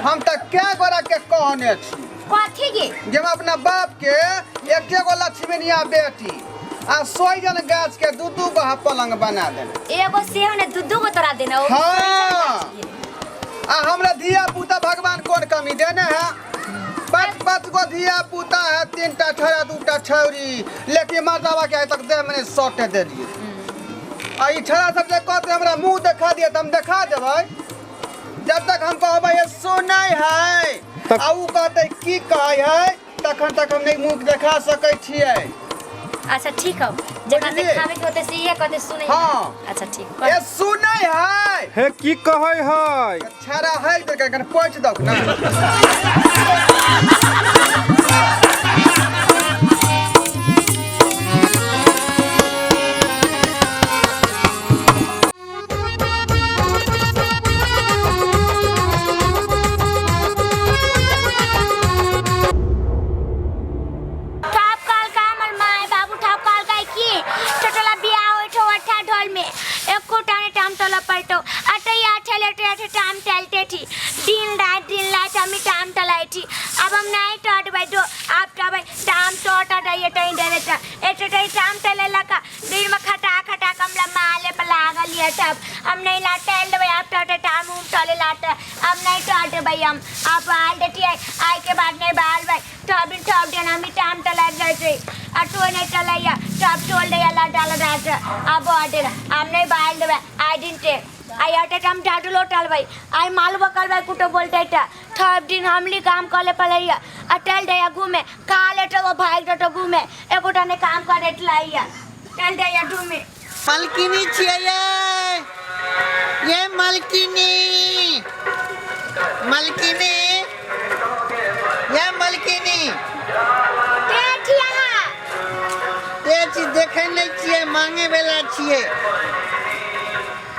हम तऽ कै गोरा के कहने छी कथी गे जे हम अपना बाप के एके गो लक्ष्मीनिया बेटी आ सोइजन गाछ के दू दू गो पलंग बना देने। एगो सेहो ने दू दू गो तोरा देने ओ। हाँ, आ हमरा धिया पुता भगवान कोन कमी देने है? पाँच पाँच गो धिया पुता है, तीन टा छोरा दू टा छौरी, लेकिन मर्दावा के आइ तक देह में नहीं सटे देलिए। आ ई छोरा सब जे कहते हमरा मुंह देखा दिए त हम देखा देबै। जब तक हम कहबै ये सुनै है आ उ कहते की कहै है, तखन तक हम नहीं मुंह देखा सकै छियै। अच्छा ठीक हो, जेकरा बुझलियै? देखावे के होते से इहे कहते सुनै। हाँ। अच्छा ठीक। ये सुनै है। हे की कहै है? छाड़ा है इधर कन पोछ दौक ना। ठाप काल का हमर माय बाबू ठाप काल का की टोटला बियाह होय ठो अठा ढोल में एको टाने टाम टला पलटो अटे आठ लेटे आठ टाम टलते थी दिन रात हमें टाम टलाई थी। अब हम नहीं टट बैठो आप टबे टाम टोटा डये टई डरे ता एटे टई टाम टले लका दिन में खटा खटा कमला माले पर लागल ये तब हम नहीं ला टल देबे आप टटे टाम उम टले लाट अब नहीं टट भाई हम आप आल देती आई आई के बाद नहीं बाल भाई तब दिन तब दिन हम टाम टला जाए थे आ तो नहीं टलाया तब टोल दे ला डाल रात अब आडे हम नहीं बाल देबे आई दिन ते आई आटे टाम डाडलो टल भाई आई माल बकल भाई कुटो बोलते ता तब दिन हमली काम करले पलैया आ टल दे घूमे खा ले तो भाग तो घूमे एकोटा ने काम करे लाइया टल दे घूमे। मालकिनी छियै ये, ये मालकिनी, मालकिनी, ये मालकिनी। के छी अहाँ? ते चीज देखै नहि छियै, मांगे वाला छियै।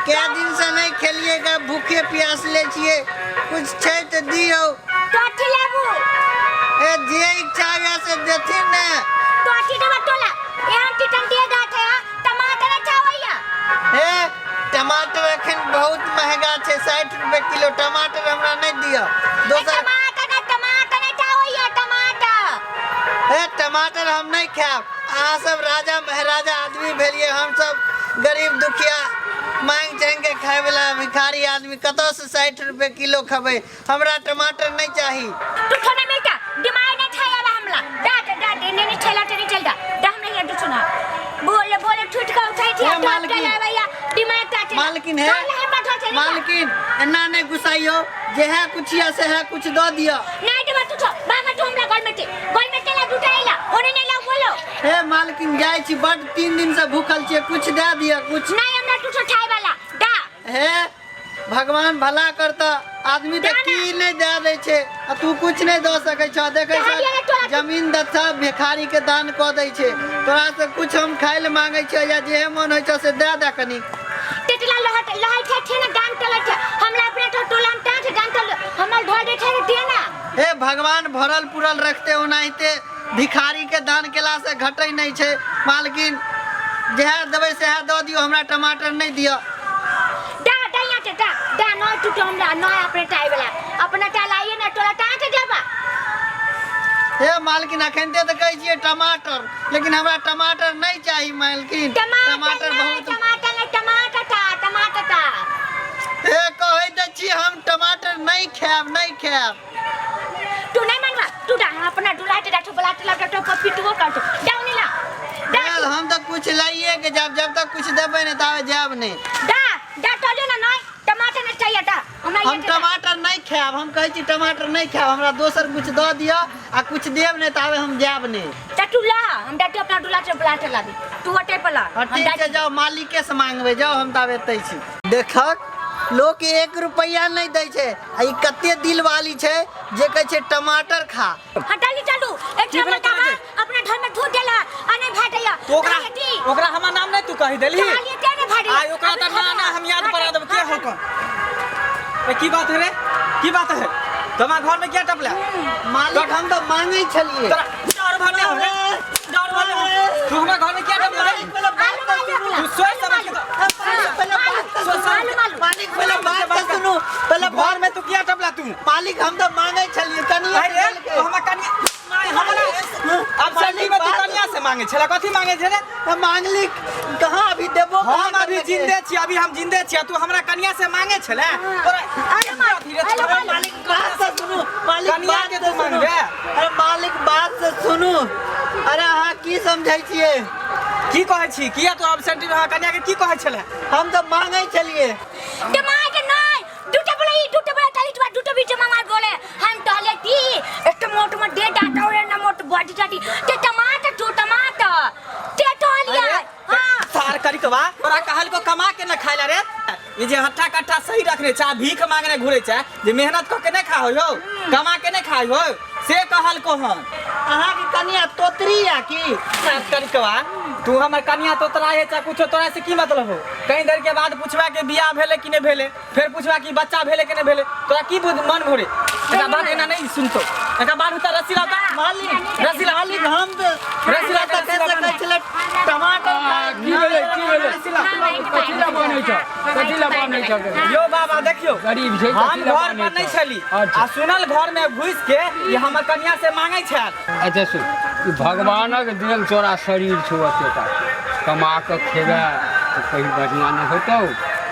कै दिन से नहीं खेलिएगा, भूखे प्यासले छियै, कुछ छै तऽ दियौ। कथी लेबू? ए जे इच्छा होइए से देथिन ने। कथी देबा तोला? एहन टिटन दिए गाठ है, टमाटर अच्छा होइया। हे टमाटर अखन बहुत महंगा छै, 60 रुपए किलो टमाटर हमरा नहीं दिअ। दोसर टमाटर ना, टमाटर अच्छा होइया, टमाटर। हे टमाटर हम नहीं खायब। अहाँ सब राजा महाराजा आदमी भेलिए, हम सब गरीब दुखिया मांग चांग के खाए वाला भिखारी आदमी कतौ से 60 रुपए किलो खेबै। हमरा टमाटर नहीं चाही। तू थोड़ा मिलता दिमाग नहीं खाया बा हमला। डा डा डा नहीं नहीं ठेला नहीं चलता। डा हम नहीं तू सुना। बोले बोले ठुट का उठाई थी, हे ठुट मालकिन। के भैया दिमाग काटे। मालकिन है। चल हम बैठो चले। मालकिन एना नहीं गुस्साइयो, जे है कुछ या से है कुछ दो दियो। नहीं देबा तू छो बागा तू हमरा घर में ते घर में तेला जुटाइला ओने नहीं लाओ बोलो। हे मालकिन जाय छी, बड 3 दिन से भूखल छी, कुछ दे दियो कुछ। नहीं हमरा तू छो खाए वाला डा। हे भगवान भला करता, आदमी तो ना, ना। की नहीं दे दै छै आ तू कुछ नहीं दऽ सकै छह। देखै दए दिअ ने छह तोरा। जमीन दत्ता भिखारी के दान कऽ दै छै। तोरा से कुछ हम खाय ले मांगै छियै या जेहे मन होइ छौ से दे दे कनी। टेटला लहट लहै छै छै ना दान टलै छै हमरा अपने तो टोला में टाट दान टल हमर ढोल दे छै दे ना। हे भगवान भरल पुरल रखते ओनाहिते भिखारी के दान केला से घटै नहीं छै। मालकिन जेहे देबै सेहे दऽ दियौ, हमरा टमाटर नहीं दिअ। डा डा यहाँ के डा डा न टूटो हमरा न अपने टाई वाला अपना टा लाइए ना टोला टाट देबा। हे मालकिन अखन ते तऽ कहै छियै टमाटर, लेकिन हमरा टमाटर नहीं चाही मालकिन। टमाटर नहीं, बहुत टमाटर नहीं, टमाटर टा, टमाटर टा। हे कहै तऽ छी हम टमाटर नहीं खायब, नहीं खायब। तू नहीं मानबा, तू डा अपना डुला के डाठो बला टला डाठो पर पिटबो करतो। डाउ नहीं ला। डा चल, हम तऽ कुछ लाइए के जाब, जब तक कुछ देबै नहीं ताबे जाब नहीं। डा डा टले ना नहीं, टमाटर नहीं चाहिए डा। हमरा हम ये दे डा। टमाटर नहीं खायब, हम कहै छी टमाटर नहीं खायब, हमरा दोसर कुछ दऽ दिअ आ कुछ देब नहीं ताबे हम जाब नहीं। ता तू ला, हम डाठो अपना डुला के बला टला दी। तू हटे पर ला। हाँ, हम ठीक डाठो- छै, जाओ मालिके से मांगबै, जाओ हम ताबे एतै छी। देखक लोक 1 रुपैआ नहीं दै छै आ ई कते दिल वाली छै जे कहै छै टमाटर खा। हटाली चलू, एक की भेलै टमाटर तोरा के? अपना घर में धो देला आ नहीं भाटैया। तो ओकरा हमर नाम नहीं तू कहि देलही? कहलिए ते नहीं भाटैया। आइ ओकरा तऽ ना ना हम याद परा देब के हक। ए की बात है रे, की बात है? तोरा घर में क्या टपला? मालिक हम तऽ मांगै छलियै। तोरा डर भरले हो रे, डर भरले हो। तू हमरा घर में क्या टपला रे? पहिले बात तऽ सुनू। तू सोच समझ के तो- पहिले बात तऽ सुनू। मालूम, मालूम। मालिक, पहिले बात तऽ सुनू। पहिले घर में तू क्या टपला तू? मालिक हम तऽ छला कथी मांगे छे रे हम मांगली कहाँ अभी देबो कहाँ हम अभी करलकै? जिंदे छी, अभी हम जिंदे छी, आ तू हमरा कनिया से मांगे छले तोरा। अरे अथी रे, अरे तोरा मालिक बात से सुनू, मालिक कनिया बात के से तू सुनू। मांगबे? अरे मालिक बात से सुनू। अरे अहाँ की समझै छियै? की कहै छी? किया तू अब सेंटी में कनिया के की कहै छले? हम तऽ मांगै छलियै। टमाटर नहीं, दूटा बोले, ई दूटा बोले ताली टुआ दूटा बीच मांगा बोले। हम टहले ती एक मोट मोट दे डाटा और ना मोट बॉडी टाटी ते टमाटर टू टमाटर ते टहलिया। हां सार करिकवा तोरा कहल को कमा के न खाइला रे। ई जे हट्ठा कट्ठा सही रखने छा, भीख मांगने घुरे छा, जे मेहनत क के नहीं खाओ हो, कमा के नहीं खाइ हो, से कहल को हम। अहाँके कनिया तोतरी या की? सार करिकवा तू हमर कनिया तोतरा है चाहे कुछो, तोरा से की मतलब हो? कहीं देर के बाद पूछबा के बियाह भेले कि नहीं भेले, फिर पूछबा कि बच्चा भेले कि नहीं भेले, तोरा की मन भरे? एकरा बाद एना नहीं सुनतो, एकरा बाद उतर रस्सी लाता। मालिक रस्सी ला। मालिक हम तऽ रस्सी ला, तऽ रस्सी ला। कहै छलै टमाटर की भेलै, की भेलै? कथी ला बनै छ, कथी ला बनै छ? यो बाबा देखियो, गरीब छै, हम कथी ला घर बनै पर नहीं छ? छली अच्छा। आ सुनल घर में घुस के ये हमर कनिया से मांगे छल। अच्छा सुन, ई भगवानक देल तोरा शरीर छौ, एतेटा कमा कऽ खेबै तऽ कहीं बढ़िआँ नहि होतौ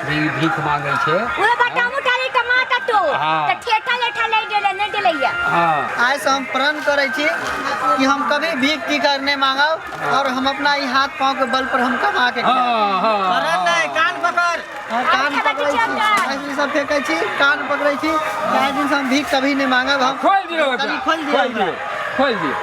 जे ई भीख मांगै छै। ओए बटामू टाले टमाटर तो हाँ। त ठेठा लेठा ले देले नहीं देलैया। हाँ। आइ से हम प्रण करै छी कि हम कभी भीख की कर नहीं मांगब और हम अपना ई हाथ पाँव के बल पर हम कमा के खायब। हाँ हाँ। करन नहीं, कान पकड़। हाँ, कान पकड़ै छी, आइ दिन सब फेकै छी, कान पकड़ै छी, आइ दिन से हम भीख कभी नहीं मांगब। हम खोलि दियौ एकरा। कनी खोलि दियौ खोलि दियौ, खोलि दियौ।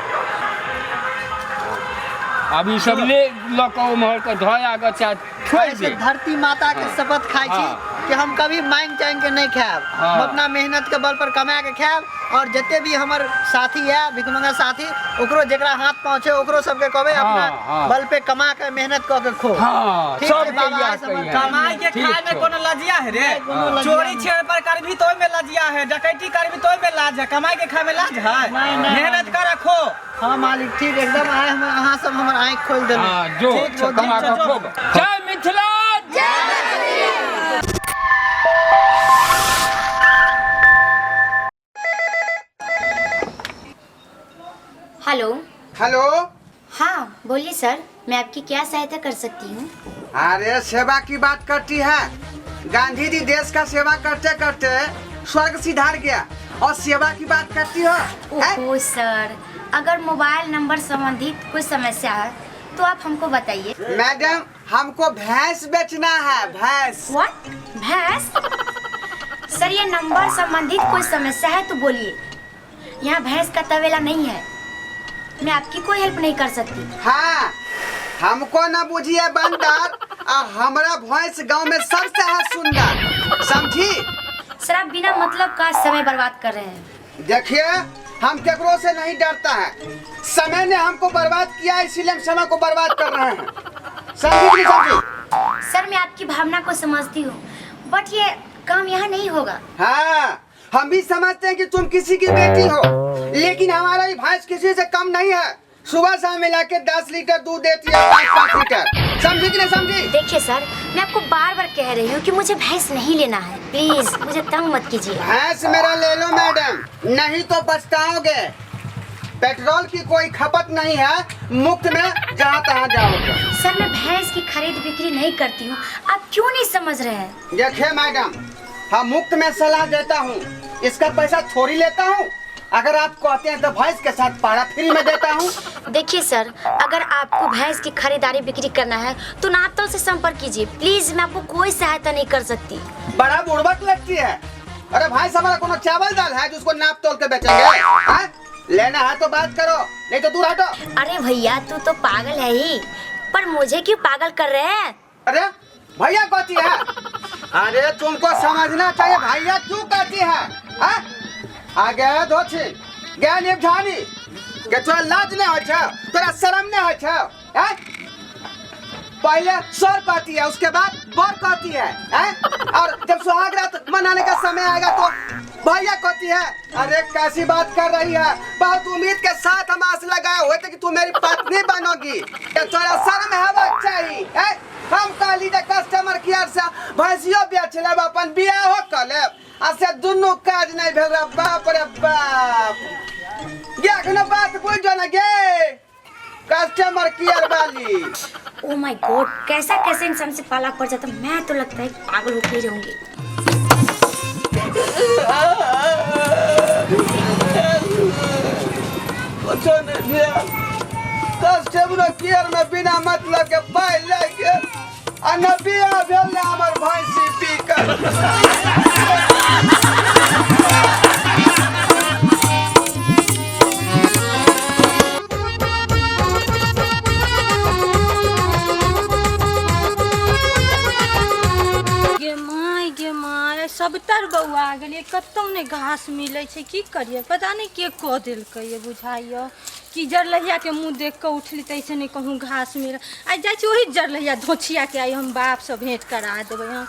आब ई सब ले लऽ कऽ उम्हर के धोया के चाहे छोड़ि आइ से दे। धरती माता के शपथ खाइ छी हाँ। कि हम कभी मांगि चांगि के नहीं खायब। हाँ। हम अपना मेहनत के बल पर कमा के खायब और जते भी हमर साथी है भिखमंगा साथी, ओकरो जेकरा हाथ पाँव छै ओकरो सबके कहबै हाँ, अपना हाँ। बल पे कमा के मेहनत कऽ के खो। हाँ, ठीक छै सबके बाबा, इएह आइ से हमर कहियै। कमाई के ठीक खाए में छौ। कोनो लजिया है रे? कोनो लजिया चोरी नहीं। छेड़ पर करबी तो ओहिमे लजिया है, डकैती करबी तो ओहिमे लाज है, कमाई के खाए में लाज है? नहीं, नहीं, मेहनत कर रखो। हाँ मालिक ठीक एकदम, आइ हम अहाँ सब हमर आँखि खोलि देलहुँ। हाँ, जो ठीक छौ, कमा ठीक छौ, कऽ जो। खूब। जय मिथिला, जय। हेलो। हेलो। हाँ बोलिए सर, मैं आपकी क्या सहायता कर सकती हूँ? अरे सेवा की बात करती है, गांधी जी देश का सेवा करते करते स्वर्ग सिधार गया और सेवा की बात करती हो हैं? ओहो सर, अगर मोबाइल नंबर संबंधित कोई समस्या है तो आप हमको बताइए। मैडम हमको भैंस बेचना है, भैंस। What, भैंस? सर ये नंबर संबंधित कोई समस्या है तो बोलिए, यहाँ भैंस का तवेला नहीं है, मैं आपकी कोई हेल्प नहीं कर सकती। हाँ हमको ना बुझिए बंदर, आ हमारा भैंस गांव में सबसे है सुंदर, समझी? सर आप बिना मतलब का समय बर्बाद कर रहे हैं। देखिए हम केकरो से नहीं डरता है, समय ने हमको बर्बाद किया इसीलिए हम समय को बर्बाद कर रहे हैं, समझी कि नहीं समझी? सर मैं आपकी भावना को समझती हूँ, बट ये काम यहाँ नहीं होगा। हाँ हम भी समझते हैं कि तुम किसी की बेटी हो, लेकिन हमारा ये भैंस किसी से कम नहीं है, सुबह शाम मिला के 10 लीटर दूध देती है, 5-5 लीटर, समझी कि नहीं समझी? देखिए सर मैं आपको बार बार कह रही हूँ कि मुझे भैंस नहीं लेना है, प्लीज मुझे तंग मत कीजिए। भैंस मेरा ले लो मैडम, नहीं तो पछताओगे। पेट्रोल की कोई खपत नहीं है, मुफ्त में जहाँ तहाँ जाओगे। सर मैं भैंस की खरीद बिक्री नहीं करती हूँ, आप क्यों नहीं समझ रहे हैं? देखिए मैडम हम मुफ्त में सलाह देता हूँ, इसका पैसा थोड़ी लेता हूँ, अगर आप कहते हैं तो भैंस के साथ पाड़ा फ्री में देता हूँ। देखिए सर अगर आपको भैंस की खरीदारी बिक्री करना है तो नापतोल से संपर्क कीजिए, प्लीज मैं आपको कोई सहायता नहीं कर सकती। बड़ा बुड़बक लगती है। अरे भैंस हमारा कोनो चावल दाल है जिसको नाप तोल के बेचेंगे? हाँ? लेना है तो बात करो, नहीं तो दूर हटो। अरे भैया तू तो पागल है ही, पर मुझे क्यों पागल कर रहे हैं? अरे भैया कहती है, अरे तुमको समझना चाहिए भैया क्यों कहती है? हाँ? आ गया धोछी गया निपझानी के तोरा लाज नहीं होइ छौ, तोरा शर्म नहीं होइ छौ? हैं? पहले सर कहती है, उसके बाद बर कहती है, हैं? और जब सुहाग रात मनाने का समय आएगा तो भैया कहती है। अरे कैसी बात कर रही है, बहुत उम्मीद के साथ हम आस लगाए हुए थे कि तू मेरी पत्नी बनोगी, ये तोरा शर्म हेबाक चाही, हैं? हम कहली जे कस्टमर केयर से भैंसियो बेच लेब, अपन बियाहो कऽ लेब, आ से दुनू काज नहीं भेल रे बाप रे बाप। गे एखनो बात बुझि जो ने गे। कस्टमर केयर वाली। ओ my God, कैसा कैसे इंसान से पाला पड़ जाता। मैं तो लगता है पागल होके ही रहूंगी। कुछो नहीं भेल। कस्टमर केयर में बिना मतलब के पाइ लागि गेल आ न बियाह भेल ने हमर भैंसी पी कर। गे माय, गे माय, सबतर बौआ गेलियै, कतहु नहि घास मिलै छै। की करियै, पता नहि के कऽ देलकै। ये बुझाइए कि जरलहियाके मुँह देख कऽ उठली तैसे नहि कहूँ घास मिल। आइ जाइ छी ओही जरलहिया धोछियाके, आइ हम बापसँ भेँट करा देबै। हम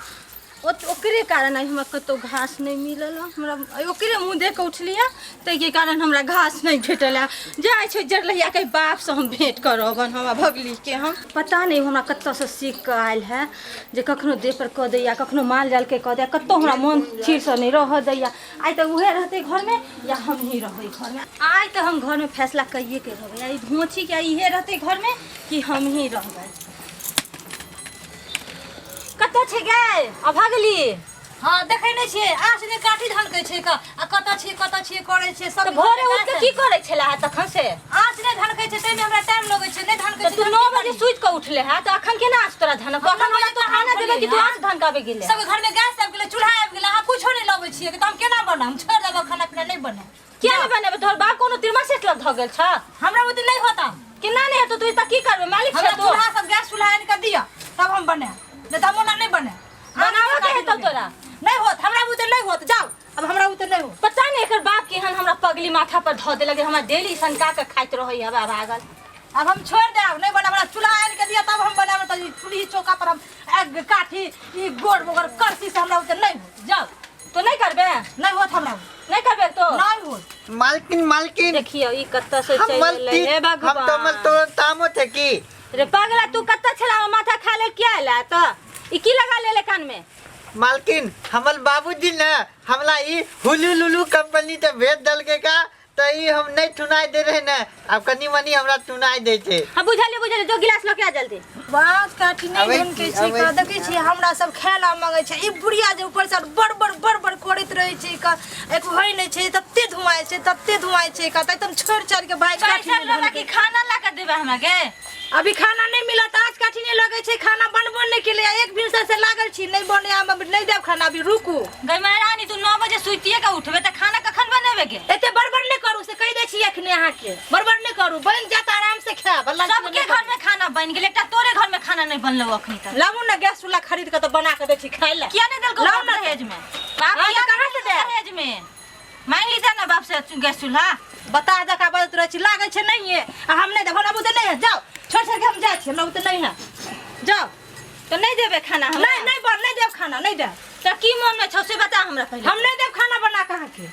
ओकरे कारण आइ हमरा कतहु घास नहि मिलल हँ। हमरा आइ ओकरे मुँह देख कऽ उठली हँ, ताहिके कारण हमरा घास नहि भेटल हँ। जाइ छै जरलहियाके बापसँ हम भेँट करबन। हमरा भगलीके हम पता नहि हमरा कतऽसँ सीख कऽ आयल है जे कखनो देहपर कऽ दैया, कखनो माल जालके कऽ दैया, कतहु हमरा मोन थिरसँ नहि रहऽ दैया। आइ तऽ उएह रहतै घरमे या हमही रहबै घरमे। आइ तऽ हम घरमे फैसला करिएके रहबै। आइ धोछीके आइ इहे रहतै घरमे कि हमही रहबै। कतऽ छै गे अभगली? हाँ, देखै नहि छियै, आस ने काठी धनकै छै क आ कतऽ छियै, कतऽ छियै करै छियै सब। तऽ भोरे उठि कऽ की करै छला है तखन से? आस नहि धनकै छै, ताहिमे हमरा टाइम लगै छै, नहि धनकै तऽ छै। तू 9 बजे सुति कऽ उठले है तऽ अखन केना आस तोरा धनक? अखन हमरा तो खाना देबै कि तू आस धनकाबै गेले? सब घरमे गैस आबि गेलै, चूल्हा आबि गेलै, अहाँ कुछो नहि लबै छियै तऽ हम केना बनाउ? हम छोड़ि देबै, खाना पीना नहि बनाउ। किया नहि बनेबै? तोहर बाप कोनो तिरमा सेट लग धऽ गेल छ? हमरा बुते नहि होता। केना नहि हेतौ? तू एतऽ की करबै? मालिक हमरा छै तू। चूल्हा सब, गैस चूल्हा आनि कऽ दिअ तब हम बनायब, नहि तऽ हम ओना नहि बनायब। बनाबऽ के हेतौ तोरा। नहि होत, हमरा बुते नहि होत, जाउ अब, हमरा बुते नहि होत। पता नहि एकर बाप केहन हमरा पगली माथा पर धऽ देलक जे हमरा डेली सनका के खाइत रहै हवा भागल। अब हम छोड़ देब, नहीं बनाब। हमरा चूल्हा आनि के दिअ तब हम बनाब, तऽ ई चूल्ही चौका पर हम आगि काठी ई गोड़ बगर करसी से हमरा बुते नहीं होत, जाउ। तो नहीं करबे? नहीं होत हमरा बुते। नहीं करबे तो? नहीं होत। मालकिन, मालकिन। देखियौ ई कतऽ से हम चलि एलै। मलती हे हम तो भगवान। मल तो तामो थे की। रे पागला, तू कतऽ छला? हमर माथा खा लेल किया एला तऽ? ई की लगा लेले कान में? मालकिन, हमर बाबूजी ने हमला ई हुलू लुलू कंपनी ते भेज देलकै का, तऽ ई हम नहीं टुनाई दे रहे ने, अब कनी मनी हमरा टुनाई दे छै। हाँ, बुझलियै बुझलियै, जो गिलास लऽ के आ जल्दी। बात काठी नहि अबै धनकै छी, छै अबै का छी। देखै छियै हमरा सब खाय ला मांगै छै। ई बुढ़िया जे ऊपर से बड़ बड़ बड़ बड़ करैत रहै छै का, एक होइ नहि छै, तते धुआँ छै, तते धुआँ छै का, तै तुम छोड़ि छाड़ि के भागि काठी पैसा नहि लेबा धनकै। कि खाना ला के देबे हमरा के? अभी खाना नहीं मिलत, आज काठी नहीं लगै छै, खाना बनबो नहीं केलै, एक भिनसर से लागल छी, नहीं बने, हम अभी नहीं देब खाना, अभी रुकू। गई महारानी, तू 9 बजे सुतिए के उठबे तऽ खाना कखन बनेबे के? एते बड़बड़ नहीं करू से कहि दै छी एखने अहाँके, बड़बड़ नहीं करू, बनि जायत आराम से खायब। अल्लाह के सबके घर में खाना बनि गेल, एकटा तोरे घर में खाना नहीं बनलौ अखनी तक। लाबू ने गैस चूल्हा खरीद के तऽ बना के दै छी खाय लए। किया नहीं देलकौ लाउ बाप ने। दहेज में? बाप हाँ, किया तऽ कहाँ से नहीं देलकौ देब? दहेज में? मांगि लीजा ना बाप से गैस चूल्हा। बता जका बजैत रहै छी, लागै छै नहिये आ हम नहि देब, हमरा बुते नहि है, जाउ छोड़ि छोड़ि के हम जाइ छी, हमरा बुते नहि है, जाउ। तो नहीं देबे खाना हमरा? नहीं, नहीं बन, नहीं देब खाना, नहीं देब। तो की मन में छौ से बता हमरा पहिले। हम नहीं देब खाना बना के अहाँके,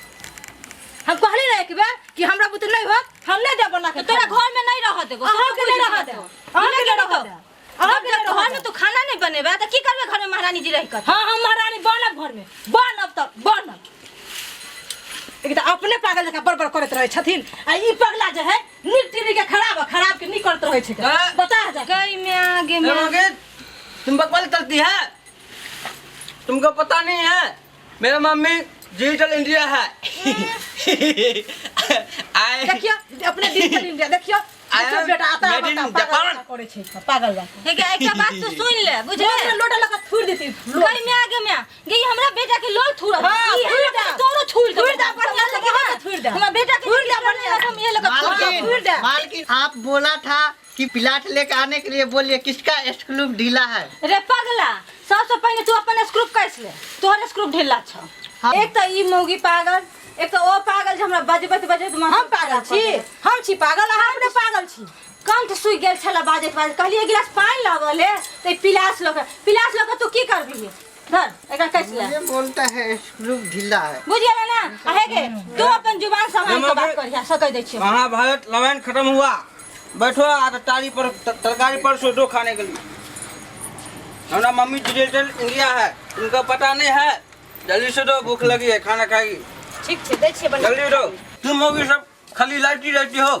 हम कहली रहे एक बेर कि हमरा बुते नहीं होत, हम नहीं देब बना के तो तोरा खाना। घर में नहीं रह देबो। अहाँके नहीं रह देब, अहाँके नहीं रह देब, अहाँके नहीं रह घर देब। में तू खाना नहीं बनेबे तऽ की करबे घर में महारानी जी रहि कऽ? हाँ, हम महारानी बनब, घर में बनब तब बनब। एक तऽ अपने पागल जकाँ बड़बड़ करैत रहै छथिन आ ई पगला जे है नीक टीवी के खराब आ खराब के नीक करैत रहै छै। ए? बता जा। गई में आगे में। मालकिन, तुम बकवाल चलती है, तुमको पता नहीं है मेरा मम्मी डिजिटल इंडिया है। आई देखियो अपने डिजिटल इंडिया, देखियो I देखियो am बेटा आता made in बता पागल Japan. जकाँ करै छै पागल जकाँ। हे गे, एकटा बात तू सुन ले, बुझले? लोटा लोटा लगा थूर देती। गई में आगे में गई, हमरा बेटा के लोल थूर। हाँ, ई थूर हमरा दे। तोरो थूर थूर दे, बढ़िया से कहाँ से थूर दे। हमरा बेटा के थूर दे, बढ़िया से। हम ये लगा थूर दे। मालकिन थूर दे। मालकिन, आप बोला था कि प्लाट लेके आने के लिए, बोलिए किसका स्क्रू ढीला है? रे पगला, सबसे पहले तू अपन स्क्रू कस ले, तोहर स्क्रू ढीला छ। हाँ। एक तऽ ई मौगी पागल, एक तऽ ओ पागल जे हमरा बजबैत बजबैत माथा हम पागल खराब कऽ छी? देलक। हम छी पागल, अहाँ अपने पागल छी। कंठ सूखि गेल छलै बाजैत बाजैत, कहलियै एक गिलास पानि लाबऽ ले तऽ ई पिलास लऽ कऽ, पिलास लऽ कऽ तू की करबिही? धर एकरा कस ले। ये बोलता है स्क्रू ढीला है। बुझि गेलै ना? आ हे गे, तू अपन जुबान सम्हारि कऽ बात करिहा, सकै दै छियौ। महाभारत रामायण खत्म हुआ, बैठो आज तारी पर तरकारी पर सो दो खाने के लिए। हमारा मम्मी डिजिटल इंडिया है, तुमको पता नहीं है। जल्दी से दो, भूख लगी है, खाना खाएगी। ठीक छै, दै छियै बना। जल्दी दो, तुम होगी सब खाली लाइटी रहती हो,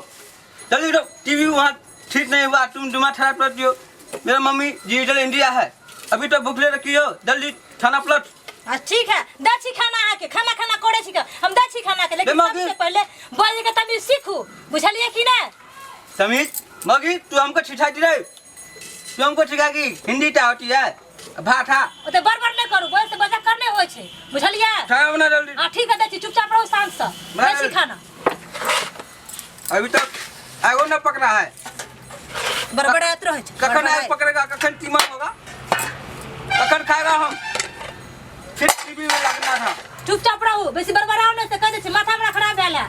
जल्दी दो। टीवी वहाँ ठीक नहीं हुआ, तुम दिमाग खराब कर दियो। मेरा मम्मी डिजिटल इंडिया है, अभी तो भूखले रखी हो, जल्दी खाना प्लट। आ ठीक है, दै छी खाना अहाँके, खाना खाना करै छी हम, दै छी खाना के, लेकिन मौगी। सबसे पहिले बजै के तमीज सीखू, बुझलियै कि नहि? समीज मगी तू हमको सिखा दी रे, तू हमको सिखागी हिंदी टा होती है भाषा। ओते बड़बड़ नहि करू, बोल से बजा करने होइ छै, बुझलियै? खाना बना जल्दी। हाँ ठीक है, दै छी, चुपचाप रहू शांत से, दै छी खाना। अभी तक आगो न पकड़ा है। बड़बड़ाइत रहै छै। कखन आग पकड़ेगा, कखन तीमन होगा, कखन खाएगा हम, फिर टीवी में लगना था। चुपचाप रहू, बेसी बड़बड़ाउ नहि, से कहि दै छी, माथा हमरा खराब भेल है।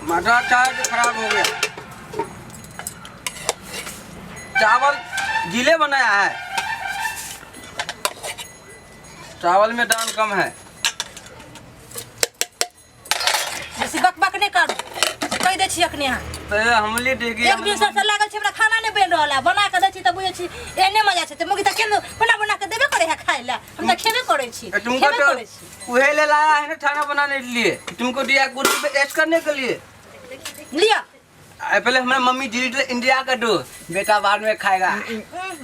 माथा चाय के खराब हो गया। चावल गीले बनाया है, चावल में दाम कम है। बेसी बकबक नहि करू, कहि दै छी अखने अहाँ। तो हमले देगी। एक दिन से लागल छै, हमरा खाना नहि बनि रहल है, बना के दै छी तऽ बुझै छी एहने मजा छै। तऽ मुगी तऽ केना बना बना के देबे करै है खाय लए, हम तऽ खेबे करै छी। तुमको खेबे तो करै छी। उहे ले लाया है ना खाना बनाने के लिए, तुमको दिया कुर्सी पे ऐश करने के लिए। लिअ। पहले हमारा मम्मी डिजिटल इंडिया का दो, बेटा बाद में खाएगा।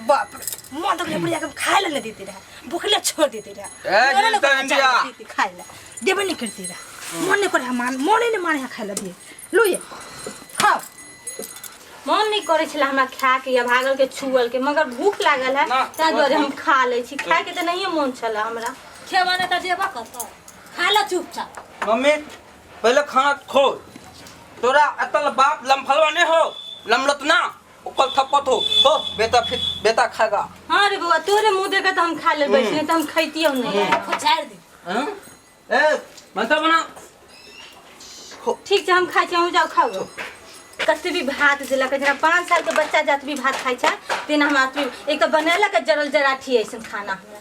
बाप रे, मन तऽ बुढ़िया के खाय लए नहि देते रहे, भूखले छोड़ देते रहे। ए, मेरे डिजिटल लोग इंडिया। देती खाय लए देबे नहीं करती रहे, मन नहीं करे, मान मने नहीं माने खाय लए दिए। लू ये खाओ। मन नहीं करे छला हमरा खाय के या भागल के छुअल के, मगर भूख लागल है ना, ताहि दुआरे हम खा लै छी। खाय के तऽ नहिये मन छला हमरा। खेबा नहि तऽ जेबा कतऽ, खा ले चुपचाप। मम्मी पहले खाना खो, तोरा अतल बाप लमफलवा नहीं हो लमलतना ओकर थप्पत हो हो बेटा, फिर बेटा खाएगा। हाँ रे बौआ, तोरे मुँह देख के तऽ हम खा ले बैसले, तऽ हम खैतियौ नहीं। फुचारि दे। हाँ? ए मनसा बना। ठीक छै, हम खाइ छी, अहूँ जाउ खाउ। कते भी भात देलक, जेना 5 साल के बच्चा जतबी भात खाइ छै तेना हमरा अतबी। एक तऽ बनेलक जरल जराठी ऐसन खाना हमरा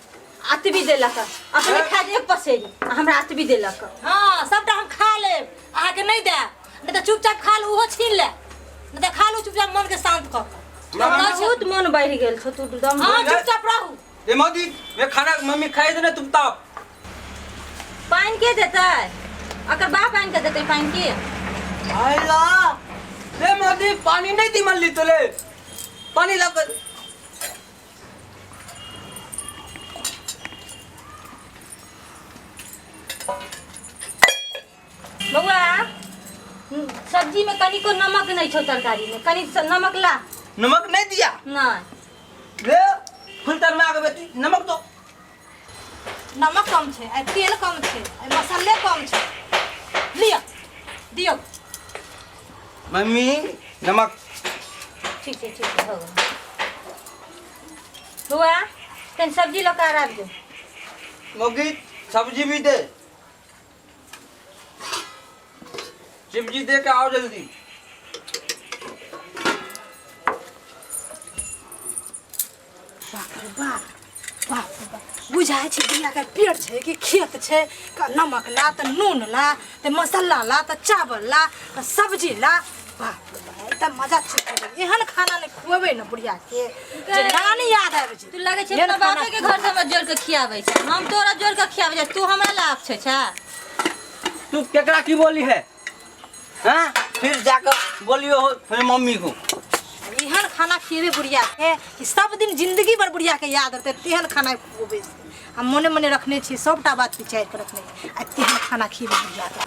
अतबी देलक, अपने खा एक पसेरी आ हमरा अतबी देलक। हाँ सबटा हम खा लेब, अहाँके नहि देब, नहि तऽ चुपचाप खा लू, ओहो छीन ले, नहि तऽ खा लू चुपचाप मन के शांत कऽ कऽ। बहुत मन बढ़ि गेल छौ तू एकदम। हाँ चुपचाप रहू। ए मौदी ये खाना मम्मी खाई दे ना तुम ताप। पानि के देतै? अकर बाप आनि के देतै पानि के? अल्लाह रे मौदी पानी नहीं दी मल्ली तोले, पानी ला कर। बौआ सब्जी में कनिको नमक नहीं छौ, तरकारी में कनि नमक ला। नमक नहीं दिया? नहीं। रे फुलतर में आगे बेटी नमक दो। नमक कम छै, आ तेल कम छै, आ मसाले कम छै, लिअ दियौ। मम्मी नमक। ठीक छै, ठीक छै, हो गेल। बौआ तनि सब्जी लऽ कऽ आबि जो। मौगी सब्जी भी दे, सब्जी दे के आओ जल्दी। बाप रे बाप, बाप रे बाप, बुझाइ छै दुनियाके पेट छै कि खेत छै। नमक ला तऽ नून ला तऽ मसाला ला तऽ चावल ला तऽ सब्जी ला। बाप रे बाप, तऽ मजा छै। एहन खाना नहि खुएबै ने बुढ़िया के जे नानी याद आबि जेतै। तू लगै छै एहन अपना खाना बापे के घर से हमरा जोड़ के खियाबै छै, हम तोरा जोड़ के खियाबै छै, तू हमरा लाभ छै छै। तू केकरा की बोली है? हाँ फिर जाकर बोलियो हो फिर मम्मी को। एहन खाना खिएबै बुढ़िया के कि सब दिन जिंदगी भर बुढ़िया के याद रहतै, तेहन खाना खुएबै। हम मने मने रखने छी सबटा बात विचारि के रखने छी, आ तेहन खाना खिएबै बुढ़िया के।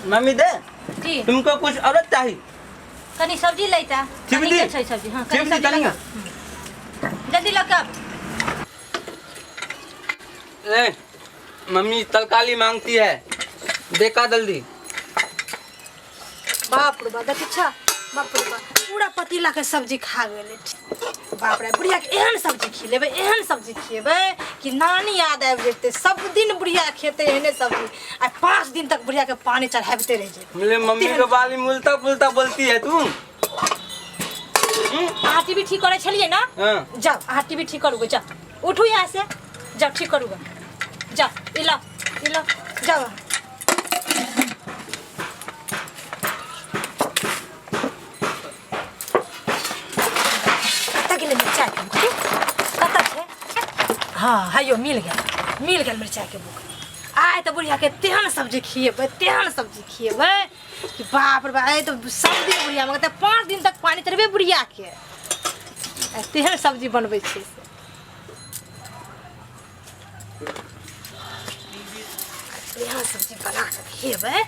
मम्मी दे की? तुमको कुछ औरत चाहिए? कनी सब्जी लैता। छिप कनी दी। के छै सब्जी? हाँ, कनी छिप दी, सब्जी कनी। लऽ कऽ। जल्दी लऽ कऽ आब। ए मम्मी तरकारी मांगती है, देखा जल्दी। बाप रे बाप, देखै छ, बाप रे बाप, पूरा पतीला के सब्जी खा गेलै। बाप रे, बुढ़िया के एहन सब्जी खिलेबै, एहन सब्जी खिएबै कि नानी याद आबि जेतै। सब दिन बुढ़िया खेतै एहने सब्जी, आ 5 दिन तक बुढ़िया के पानी चढ़ाबिते रहि जेतै। बोले मम्मी के बाली मुलता पुलता बोलती है तू। अहाँ टीवी ठीक करै छलियै ना? हाँ। जाओ अहाँ टीवी ठीक करू, जाओ उठू यहाँ से, जाओ ठीक करू, जाओ ई लो ई लो जाओ। कतऽ गेलै मिरचाइके बुकनी? कतऽ छै? हाँ हैयो मिल गेल, मिल गेल मिरचाइके बुकनी। आइ आइ तऽ बुढ़िया के तेहन सब्जी खिएबै, तेहन सब्जी खिएबै कि बाप रे बाप। आइ तऽ सब्जी बुढ़िया मगर तऽ 5 दिन तक पानी चढ़बै बुढ़िया के। आइ तेहन सब्जी बनबै छियै से। तेहन सब्जी बना कऽ खिएबै।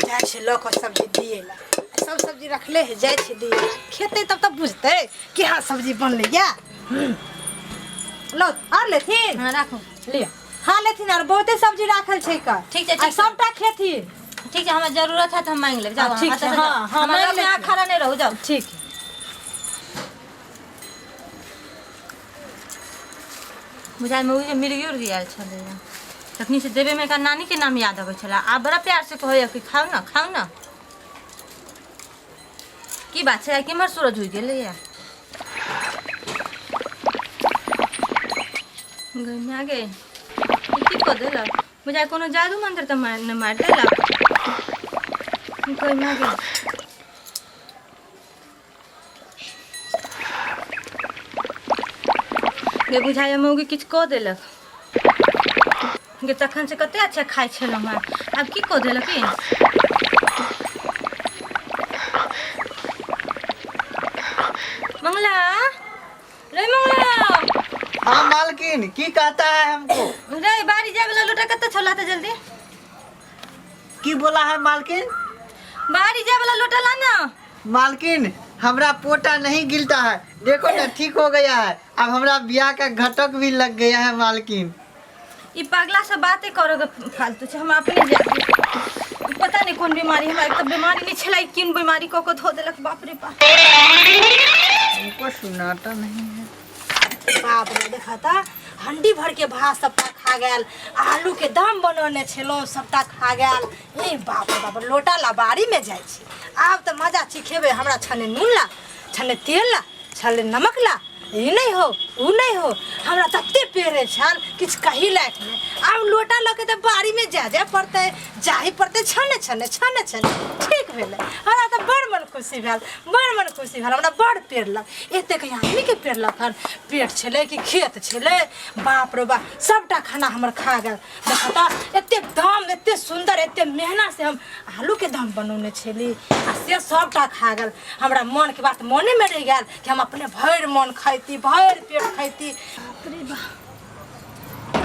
जाइ छै लऽ कऽ सब्जी दिए ला, सब सब्जी रखले है, जाइ छै दिए ला। खेतै तब तऽ बुझतै केहन सब्जी बनलै या। लो आर लेथिन। हाँ राखू। लिअ, हाँ लेथिन, आर बहुते सब्जी राखल छै का। ठीक छै, आ ठीक छै। सबटा खेथिन। ठीक छै, हमरा जरूरत है तऽ हम मांगि लेब। जाउ। हाँ, ठीक अहाँ छै, एतऽ से हाँ, जाउ। हाँ, हमरा मांगि लगमे अहाँ लेथिन। खड़ा नहि रहू, जाउ। ठीक। बुझाइमे ओ जे मिर्गी उर्गी आयल छलैए तखनी से देबेमे एकरा नानीके नाम याद अबै छलै। आब बड़ा प्यारसँ कहैए कि खाउ ने, खाउ ने। की बात छै, आइ केम्हर सूरज उगि गेलैए? गै गे, ई की कऽ देलक? बुझाइ कोनो जादू मंत्र तऽ मारि नहि मारि देलक? गै गे, गे बुझाइए मौगी किछु कऽ देलक। गे तखन से कते अच्छा खाइ छलहुँ हेँ, आब की कऽ देलक ई? मंगला रे, मंगला। हाँ मालकिन, की कहता है हमको? रे, बाड़ी जाय वाला लोटा कतऽ छौ? ला तऽ जल्दी। की बोला है मालकिन? बाड़ी जाय वाला लोटा ला ना। मालकिन, हमरा पोटा नहीं गिलता है, देखो ना ठीक हो गया है। अब हमरा बियाह का घटक भी लग गया है मालकिन। ई पगला से बातें करो के फालतू छै, हम अपने जाय। पता नहीं कोन बीमारी हमरा, एक तऽ बीमारी नहीं छलै, किन बीमारी कऽ के धो देलक, बाप रे बाप। हमको सुनाता नहीं है। बाप रे, देखा ता हंडी भर के भात सबटा खा गेल, आलू के दम बनौने छलहुँ सबटा खा गेल। ए बाप रे बाप, लोटा ला बाड़ी में जाइ छी। आब तऽ मजा छी खेबै। हमरा छने नून ला, छने तेल ला, छने नमक ला, ई नहि हो, उ नहि हो। हमरा तते पेरे छल किछु कही लायक नहि। आब लोटा लऽ के तऽ बाड़ी में जाय जाय पड़तै, जाही पड़तै। छने छने छने छने ठीक भेलै। हमरा तऽ बड़ मन खुशी भेल, बड़ मन खुशी भेल। हमरा बड़ पेरलक, एतेक आदमीके पेरलक हन। पेट छलै कि खेत छलै? बाप रे बाप, सबटा खाना हमर खा गेल। देखऽ तऽ एतेक दाम, एते सुन्दर, एते मेहनत से हम आलूके दाम बनौने छली आ से सबटा खा गेल। हमरा मनके बात मनेमे रहि गेल कि हम अपने भरि मन खैती, भरि पेट खैती। बाप रे बाप,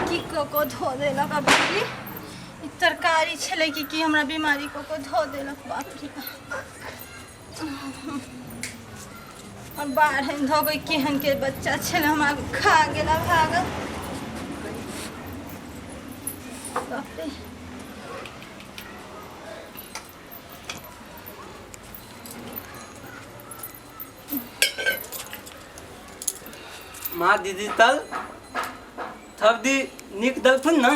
की कऽ कऽ धो देलक अभी? ई तरकारी छलै कि की हमरा बीमारी कऽ कऽ धो देलक? बाप रे बाप, और बाढ़नि धऽ कऽ केहन के बच्चा छलै, हमरा खा गेल भागल। बाप रे। माँ दीदी तल सब्जी नीक देलखुन ने?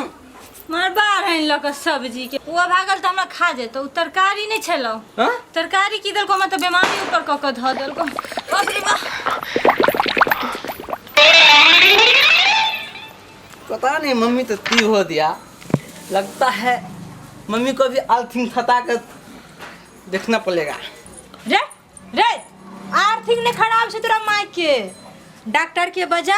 मार बाढ़नि लऽ कऽ सब्जी के ओ भागल तऽ हमरा खा जेतौ। ओ तरकारी नहि छलौ। हाँ? तरकारी की देलको? हमरा तऽ बीमारी ऊपर कऽ कऽ धऽ देलको। बाप रे बाप। पता नहीं मम्मी तो ती हो दिया लगता है। मम्मी को भी आलथिन खता कर देखना पड़ेगा। रे रे, आर्थिक ने खराब छै तोरा माय के। डॉक्टर के बजा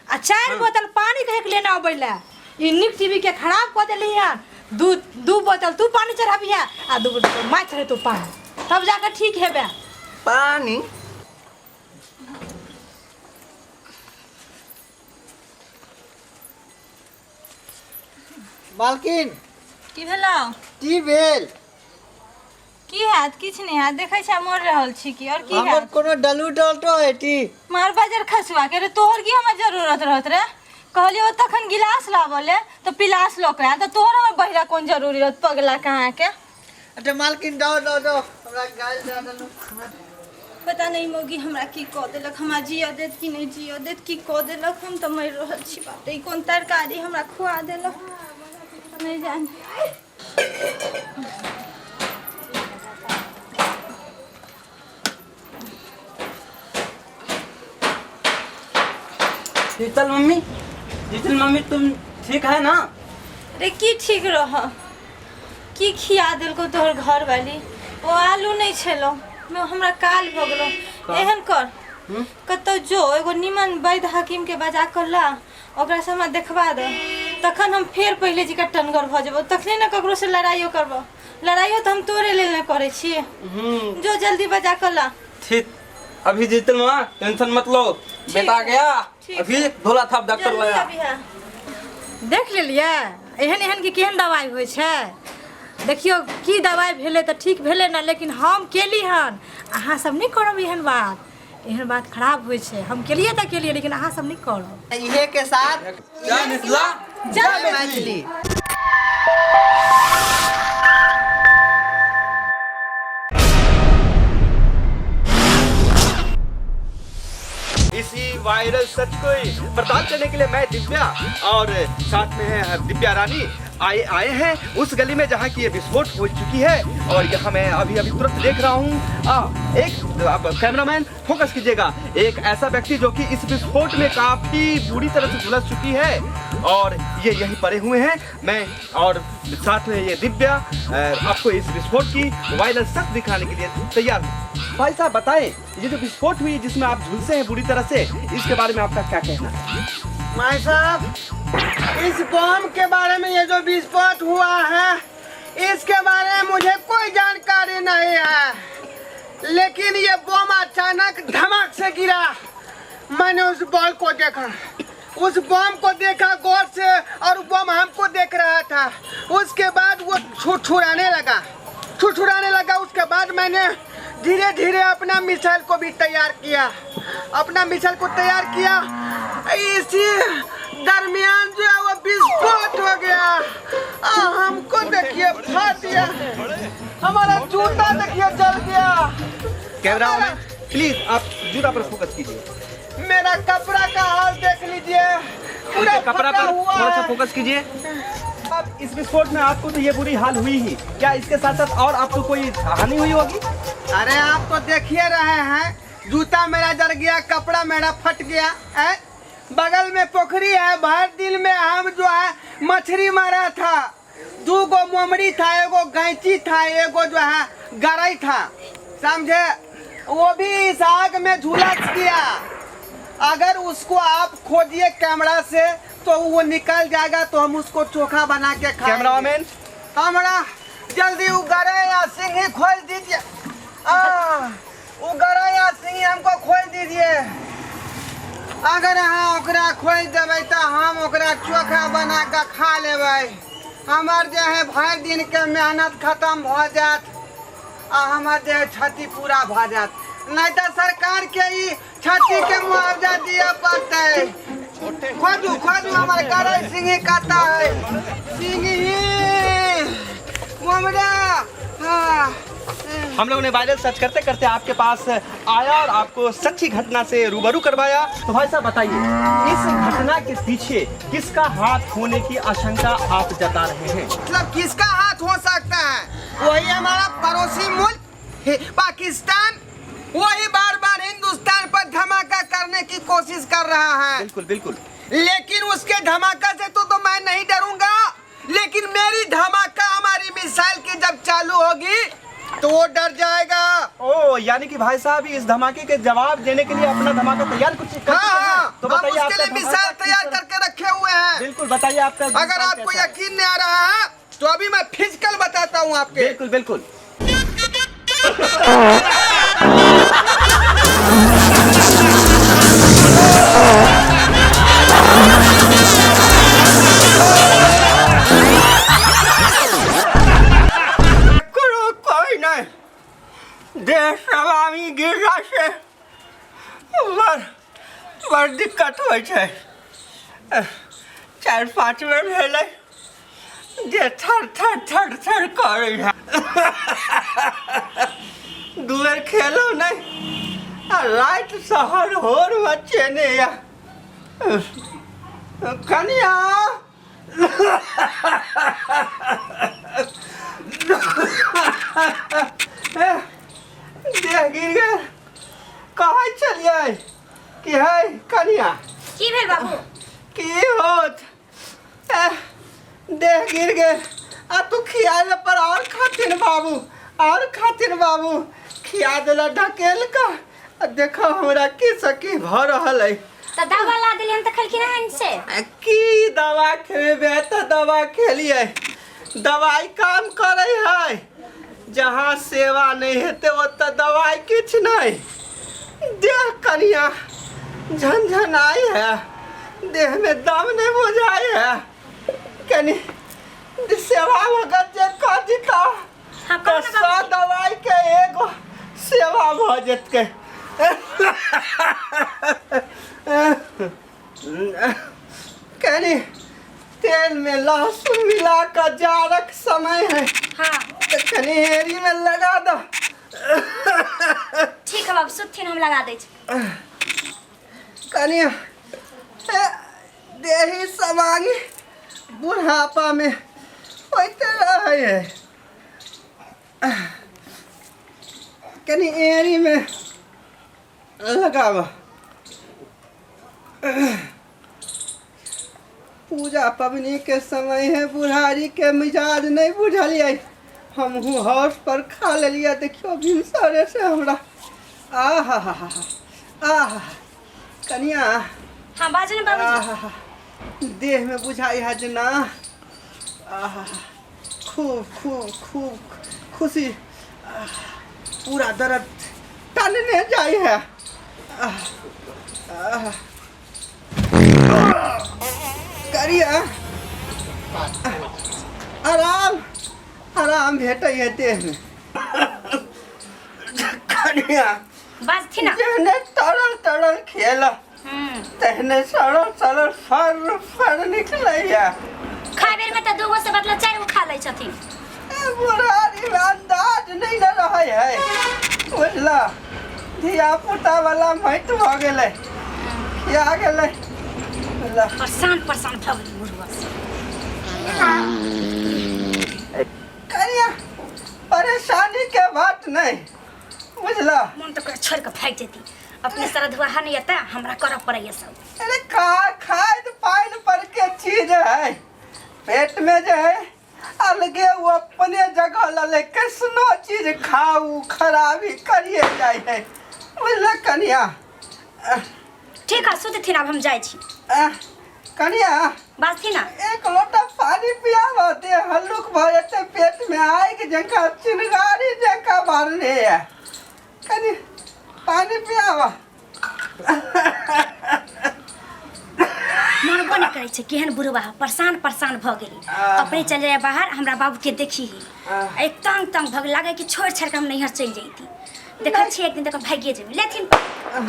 आ 4 बोतल पानी कहे के लेना अबै ला। ई निक टीवी के खराब कऽ देली हन। दू दू बोतल तू पानी चढ़ाबिहे आ 2 बोतल माय चढ़ेतौ पानी, तब जाके ठीक हेबे। पानी मालकिन। की भेलौ? की भेल? की हैत, किछु नहि हैत। देखै छै मर रहल छी की और की हमर हैत? कोनो डलू डलटो है टी? मार बाजार खसुआ के रे, तोहर की हमरा जरूरत रहत रे? कहलियै ओ तखन गिलास लाबऽ ले तऽ पिलास लऽ कऽ आयल, तऽ तोहर हमर बहिरा कोन जरूरी रहत पगला कहाँ के? अच्छा मालकिन, दो दो दो हमरा गाल दे देलू। पता नहीं मौगी हमरा की कऽ देलक, हमरा जियऽ देत कि नहि जियऽ देत, की कऽ देलक? हम तऽ मरि रहल छी। बाप रे, ई कोन तरकारी हमरा खुआ देलक नहि जानि। शीतल मम्मी, शीतल मम्मी, तुम ठीक है ना? रे की ठीक रह, की खिया देलको तोहर घरवाली? ओ आलू नहि छलौ, हमरा काल भऽ गेलौ। एहन कर कतौ जो एगो निमन वैद्य हकीम के बजा कर ला ओकरा से हमरा देखवा दे तखन हम फेर पहिले जी का टनगर भऽ जेबो तखने ने ककरो से लड़ाइयो करबो लड़ाइयो तऽ हम तोरे लेल ने करै छी जो जल्दी बजा कर ला ठीक अभी जीतल माँ टेंशन मत लो बेटा गया ठीक अभी धोला था डॉक्टर जल्दी लाया अभी है देख लेलियै एहन एहन के केहन दवाइ होइ छै देखियौ की दवाइ भेलै तऽ ठीक भेलै ने लेकिन हम केली हन अहाँ सब नहि करब एहन बात एहन बात खराब होइ छै हम केलियै तऽ केलियै लेकिन अहाँ सब नहि करब इहे के साथ जय मिथिला जय मैथिली। इसी वायरल सच को पड़ताल करने के लिए मैं दिव्या और साथ में है दिव्या रानी आए आए हैं उस गली में जहां की ये विस्फोट हो चुकी है और यहाँ मैं अभी अभी तुरंत देख रहा हूँ एक अब कैमरामैन फोकस कीजिएगा एक ऐसा व्यक्ति जो कि इस विस्फोट में काफ़ी बुरी तरह से झुलस चुकी है और ये यहीं पड़े हुए हैं। मैं और साथ में ये दिव्या आपको इस विस्फोट की वायरल सच दिखाने के लिए तैयार हूँ। भाई साहब बताएं, ये जो विस्फोट हुई जिसमें आप झुलसे हैं बुरी तरह से, इसके बारे में आपका क्या कहना है? भाई साहब, इस बम के बारे में, ये जो विस्फोट हुआ है इसके बारे में मुझे कोई जानकारी नहीं है, लेकिन ये बम अचानक धमाक से गिरा। मैंने उस बॉल को देखा, उस बम को देखा गौर से, और बम हमको देख रहा था। उसके बाद वो छुड़छुड़ाने लगा, छुड़छुड़ाने लगा। उसके बाद मैंने धीरे धीरे अपना मिसाइल को भी तैयार किया, अपना मिसाइल को तैयार किया। इसी दरमियान जो है वो विस्फोट हो गया। हमको देखिए फाड़ दिया, हमारा जूता देखिए जल गया। कैमरा प्लीज आप जूता पर फोकस कीजिए। मेरा कपड़ा का हाल देख लीजिए, पूरा कपड़ा पर थोड़ा सा फोकस कीजिए। अब इस विस्फोट में आपको तो ये बुरी हाल हुई ही, क्या इसके साथ साथ और आपको कोई हानि हुई होगी? अरे आप तो देखिए रहे हैं, जूता मेरा जल गया, कपड़ा मेरा फट गया है। बगल में पोखरी है, भर दिन में हम जो है मछली मारा था। दो गो मोमड़ी था, एगो गैंची था, एगो जो है गरई था, समझे? वो भी इस आग में झुलस गया। अगर उसको आप खोजिए कैमरा से तो वो निकल जाएगा, तो हम उसको चोखा बना के खाएंगे। कैमरामैन हमरा जल्दी वो गरई या सिंही खोल दीजिए। वो गरई या सिंही हमको खोल दीजिए। अगर अहाँ ओकरा खोल देबै तऽ हम ओकरा चोखा बना कऽ खा लेबै। हमर जे है भरि दिन के मेहनत खत्म भऽ जायत आ हमर जे है क्षति पूरा भऽ जायत। नहीं तऽ सरकार के ई क्षति के मुआवजा दिअ पड़तै। खोजू खोजू हमर गरई सिंही कतऽ है? सिंही हमरा। हाँ। हम लोगों ने वायरल सर्च करते करते आपके पास आया और आपको सच्ची घटना से रूबरू करवाया। तो भाई साहब बताइए, इस घटना के पीछे किसका हाथ होने की आशंका आप जता रहे हैं? मतलब किसका हाथ हो सकता है? वही हमारा पड़ोसी मुल्क पाकिस्तान, वही बार बार हिंदुस्तान पर धमाका करने की कोशिश कर रहा है। बिल्कुल बिल्कुल। लेकिन उसके धमाका से तो मैं नहीं डरूंगा, लेकिन मेरी धमाका हमारी मिसाइल की जब चालू होगी तो वो डर जाएगा। ओ यानी कि भाई साहब इस धमाके के जवाब देने के लिए अपना धमाका तैयार कुछ कर हाँ चुके हैं। हाँ, तो हम बताइए उसके आपका लिए धमाका मिसाइल किस तैयार तरह- करके रखे हुए हैं। बिल्कुल बताइए आपका अगर मिसाइल आपको कैसा है? यकीन नहीं आ रहा है तो अभी मैं फिजिकल बताता हूँ आपके। बिल्कुल बिल्कुल। ककरो कोई नहीं, देह सलामी गिरला से बड़ बड़ दिक्कत होइ छै। 4-5 बेर भेलै जे थर थर थर थर करै है। 2 बेर खेलौ नहि आ राति शहर होर मचेने या कनिया। देह गिर गेल। कहै छलियै कि है कनिया। की भेल बाबू? की होत, देह गिर गेल आ तू खियाले पर और खातिन बाबू, और खातिन बाबू खिया देला ढकेल का आ देखो हमरा की सकी भऽ रहल अइ। तऽ दवा ला देलियन तऽ खेलखिन हन से। आ की दवा खेबे तऽ दवा खेलियै, दवाई काम करै है। जहाँ सेवा नहीं हेतै ओतऽ दवाई किछु नहीं। देह कनिया झनझनाई है, देह में दम नहीं बुझाई है। कनी सेवा भगत जे कऽ दिता हाँ, तऽ कहू ना सौ बाबूजी। दवाई के एगो सेवा भऽ जेतै। कनी तेल में लहसुन मिला कऽ जाड़क समय है हाँ तऽ कनी एड़ी में लगा दो। ठीक है बाबू, सुतथिन, हम लगा दै छी। कनी ए, देही समांग बुढ़ापा में होते रहे है। कनी एड़ी में लगाब। पूजा पबनी के समय है, बुढ़ारी के मिजाज नहीं बुझलियै। हमहूँ हौस पर खा लेलियै। देखियौ भिनसरे से हमरा आ हा हा हा आहा कनिया। हाँ बाजू ने बाबूजी। आहा देह में बुझाई है जेना आहा खूब खूब खूब खुशी, आह, पूरा दर्द टनने जाई है। आह, आह। करिया आराम आराम भेटै है देह में। कनिया बाजथिन ना। जेहने तरल तरल खेला तेहने सड़ल सड़ल फर फर निकलैया। खाय बेर में तऽ दूगो से बदला चारि गो खा लै छथिन। ए, बुढ़ारी में अंदाज नहीं न रहे है बुझला। धिया पुता वाला माटि भऽ गेलै, खिया गेलै बुझला। परेशान परेशान भऽ गेली बुढ़वा से। कनिया परेशानी के बात नहीं बुझला। मन तऽ करै छोड़ि कऽ भागि जैती, अपने सारा धुआहा नहीं आता, हमरा करऽ पड़ैया सब। अरे खा खाद पानि पर के चीज है, पेट में जे है अलगे वो अपने जगह लले। कैसनो चीज खाऊ खराबी करिए जाए है बुझल कनिया। ठीक है सुतथिन, आब हम जाइ छी। आह, कनिया बाजथिन ना। एक लोटा पानी पियाब, देह हल्लुक भऽ जेतै। पेट में आगि जकाँ चिनगारी जकाँ मारने है, कनि पानी पियाब। मनबो नहि करै छै, केहन बुढ़वा है, परेशान परेशान भऽ गेली। अपने चल जाइए बाहर, हमरा बाबूके देखी ही एक तंग तंग भऽ गेल, लागै कि छोड़ि छाड़ि कऽ हम नैहर चलि जैती। देखै छियै एक दिन तक भागिए जेबै लेथिन।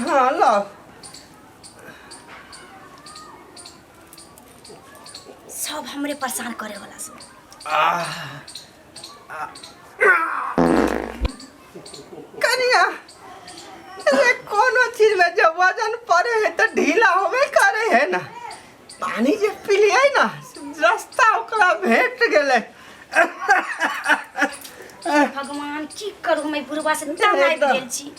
हाँ लाओ। सब हमरे परेशान करे वाला सब। कनिया अरे कोनो चीज में जब वजन पड़े है तो ढीला होबे करे है ना। पानी जे पिलिए ना रास्ता ओकरा भेट गेलै। भगवान की करू, हम एहि बुढ़वा से तंग आबि गेल छी।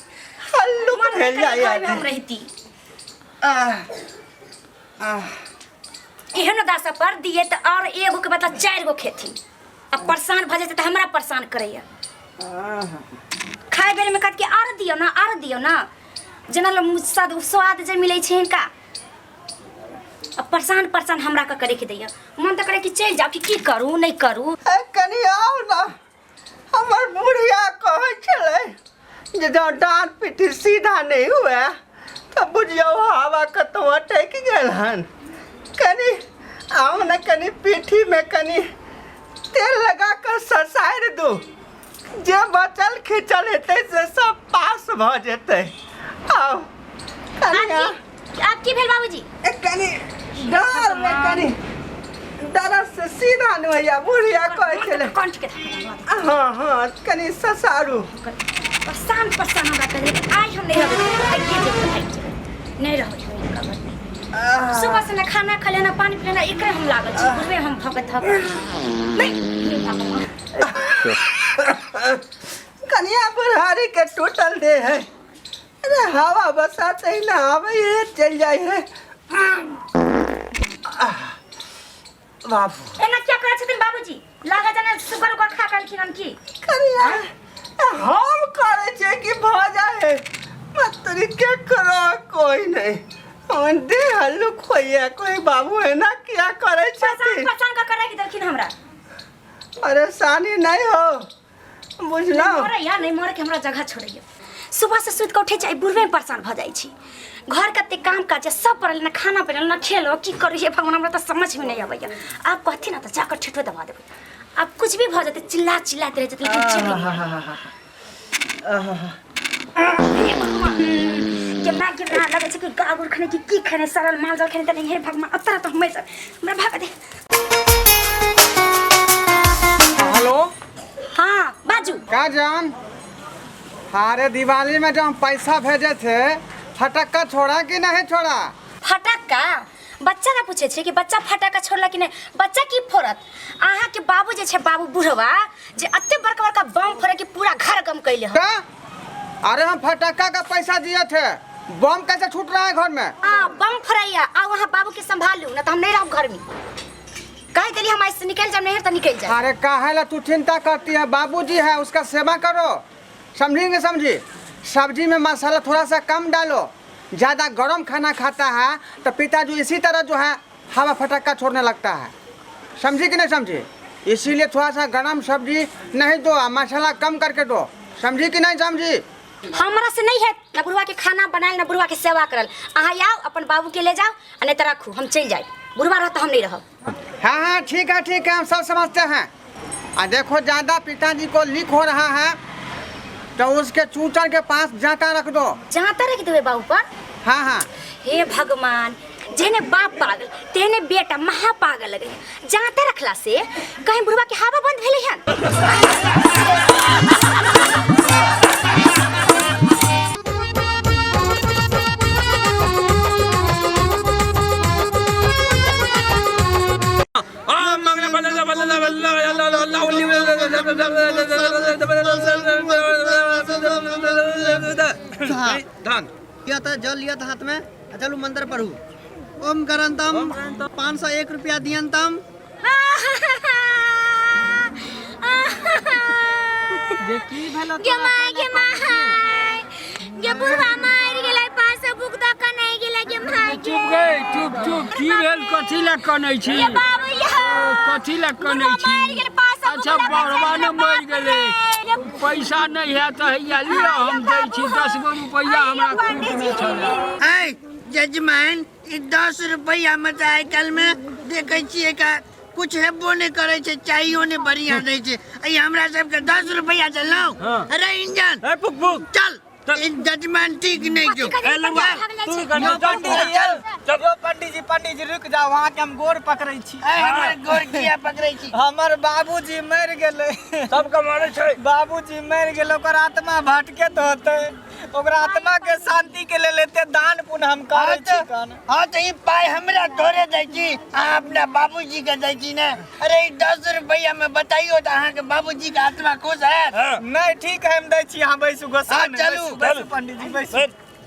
हल्लुक मन भेल करै जाइए। घरमे हम रहिती। आह, आह। एहन दशा पर दिए तऽ और एगो के बदला चारि गो खेथिन। आ परेशान भऽ जेतै तऽ हमरा परेशान करैया। खाय बेर में कहत कि आर दियौ ना, आर दियौ ना, जेना लोग स्वाद स्वाद जे मिलै छै हिनका। आ परेशान परेशान हमरा के करे के दैया। मन तऽ करे कि चलि जाउ कि की करू नहि करू। ए, कनि आउ ना। हमर बुढ़िया कहै छलै जे जँ डाँड़ पीठी सीधा नहि हुए तऽ बुझियौ हवा कतौ अटकि गेल हन। कनि आउ ने, कनि पीठीमे कनि तेल लगा कऽ ससारि दू, जे बचल खिचल हेतै से सब पास भऽ जेतै। आउ कनि आब की, आब की भेल बाबूजी? ए, कनि डाँड़मे कनि दर्द से सीधा नहि होइया, बुढ़िया कहै छलै। कंठ के धक्का लगवा दे। हाँ हाँ कनि ससारू। परेशान परेशान हमरा कर देलकै। आइ हम नहि रहबै, भागिए जेबै, भागि जेबै, नहि रहबै हम हिनका घरमे। सुबह से ना खाना खा लेना, पानी पी लेना, एकरे हम लागल छी, बुझबै हम भगत हक नहीं। हे भगवान। कनिया बुढ़ारी के टूटल दे है। अरे हवा बसात ही ना आवे है, चल जाए है। आह, बाबू एना क्या करै छथिन बाबूजी? लागै जेना सुगर उगर खा गेलखिन हन की। कनिया हम करै छियै कि भऽ जाए है। मतरी के करो कोई नहीं हमर देह हल्लुक होइया कोई बाबू एना किया करै छथिन। परेशान कर कर राखि देलखिन हमरा। परेशानी नहीं हो बुझलहुँ। मरैया नहीं मरे के हमरा जगह छोड़ैया। सुबह से सुति के उठै छी बुढ़वे में परेशान भऽ जाइ छी। घर कते काम काज सब पड़ल, ना खाना बनल ना खेलो, की करू हे भगवान, हमरा तऽ समझ में नहीं अबैया। आब कहथिन ना तऽ जाकर ठेठो दबा देबै। आब कुछ भी भऽ जेतै चिल्ला चिल्लाते रहि जेतै, लेकिन जेबै नहि। हे भगवान, केना केना लगै छै कि गागुर खेने कि की खेने, सड़ल माल जाल खेने तऽ नहि। हे भगवान, अतरा तऽ हमेशा हमरा भागा दे। हेलो। हाँ बाजू। का जान, अरे दिवाली में जो हम पैसा भेजे थे फटक्का छोड़ा कि नहीं छोड़ा? फटक्का बच्चा ना पूछे छे कि बच्चा फटक्का छोड़ला कि नहीं। बच्चा की फोड़त? अहाँ के बाबू जे छे, बाबू बुढ़वा जे अते बड़का बड़का बम फोड़े कि पूरा घर गम कैले हन। का? अरे हम फटक्का का पैसा दिए थे, बम कैसे छूट रहा है घर में? आ बम फोड़ैया, आ वहाँ बाबू के संभालू ना तो हम नहीं रहब घर में। कह देली हम ऐसे निकल जाब, नहीं तो निकल जाए। अरे काहे ला तू चिंता करती है, बाबूजी है उसका सेवा करो, समझेंगे समझी। सब्जी में मसाला थोड़ा सा कम डालो, ज़्यादा गरम खाना खाता है तो पिताजी इसी तरह जो है हवा फटक्का छोड़ने लगता है, समझी कि नहीं समझी? इसीलिए थोड़ा सा गरम सब्जी नहीं दो, मसाला कम करके दो, समझी कि नहीं समझी? हमरा से नहीं है ना बुढ़वा के खाना बनायल ना बुढ़वा के सेवा करल। अहाँ आओ अपन बाबू के ले जाओ आ नहीं तो रखू, हम चल जाए। बुढ़वा रह तो हम नहीं रहब। हाँ हाँ ठीक है ठीक है, हम सब समझते हैं। आ देखो ज़्यादा पिताजी को लीक हो रहा है तो उसके चूचर के पास जाता रख दो। जाता रख देबे बाबू पर? हाँ हाँ। हे भगवान, जेने बाप पागल तेने बेटा महा पागल लगे। जाता रखला से कहीं बुढ़वा के हवा बंद भेलै हन। धन लिया था जल लिया था हाथ में, चलू मंत्र पढ़ू। ओम करंतम 501 रुपया दियंतम। गे my गे my गे बुढ़वा मार गेलै, 500 बुक the के नहीं गेलै गे my गे। चुप गए, चुप चुप। की भेल, कथी लए कनै छी? गे बाबू यौ, कथी लए कनै बुढ़वा छी? मार गेलै, 500 अच्छा बुक लऽ के बुढ़वा चलि ने गेलै, मरि गेलै, गे पैसा नहीं है तऽ हैया लिअ, हम दै छी 10 गो रुपैआ हमरा खूटमे छलै। ऐ जजमान, ई 10 रुपया में तऽ आइ काल्हि में देखै छियै का कुछ हेबो नहीं करै छै, चाहियो नहीं बढ़िया दै छै। ऐ हमरा सबके 10 रुपया देलहुँ। अरे इंजन ए फुक फुक चल, ई जजमान ठीक नहीं जो। कथी ए लंबा भागल तू जाइ छै? कनी यो चल पंडीजी, चल। यो पंडीजी, पंडीजी रुक जाओ, वहाँ के हम गोर पकड़ै छी। ऐ हमर गोर किया पकड़ै छी? हमर बाबूजी मरि गेलै। सबके मारै छै। बाबूजी मरि गेलै, ओकर आत्मा भटके तऽ होतै, ओकरा आत्मा के शांति के लेल एते दान पुण्य हम करै छी कन। हाँ तऽ ई पाइ हमरा तोरे दै छी, अहाँ अपना बाबूजी के दै छी ने। अरे ई 10 रुपया में बताइयो तऽ अहाँके बाबूजी के आत्मा खुश हैत? नहीं ठीक है, हम दै छी, अहाँ बैसू, गोसा हाँ, नहि, चलू। बैसू, बैसू पंडीजी बैसू।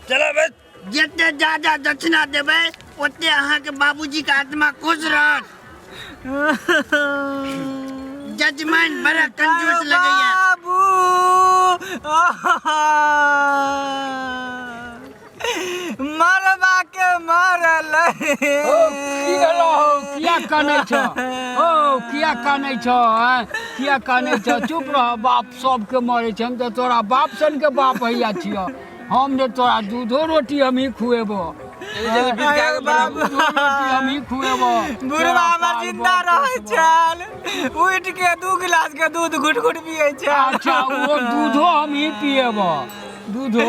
चला बैस। जते ज्यादा दक्षिणा देबै ओते अहाँके बाबूजी के आत्मा खुश रहत। जजमान बड़ा कंजूस लगैया। बाबू मरबा के मरल। ओ की भेलो हौ, किया कानै छ? ओ किया कानै छ? आँय, किया कानै छ? चुप रह, बाप सबके मरै छै, हम तऽ तोरा बाप सन के बाप हैया छियह। हम ने तोरा दूधो रोटी हमही खुएबो, दूधो रोटी हमही खुएबो। बुढ़वा हमर जिंदा रहै छल, उठि के 2 गिलास के दूध घुट घुट पियै छल। अच्छा वो दूधो हमही पिएबो, दूधो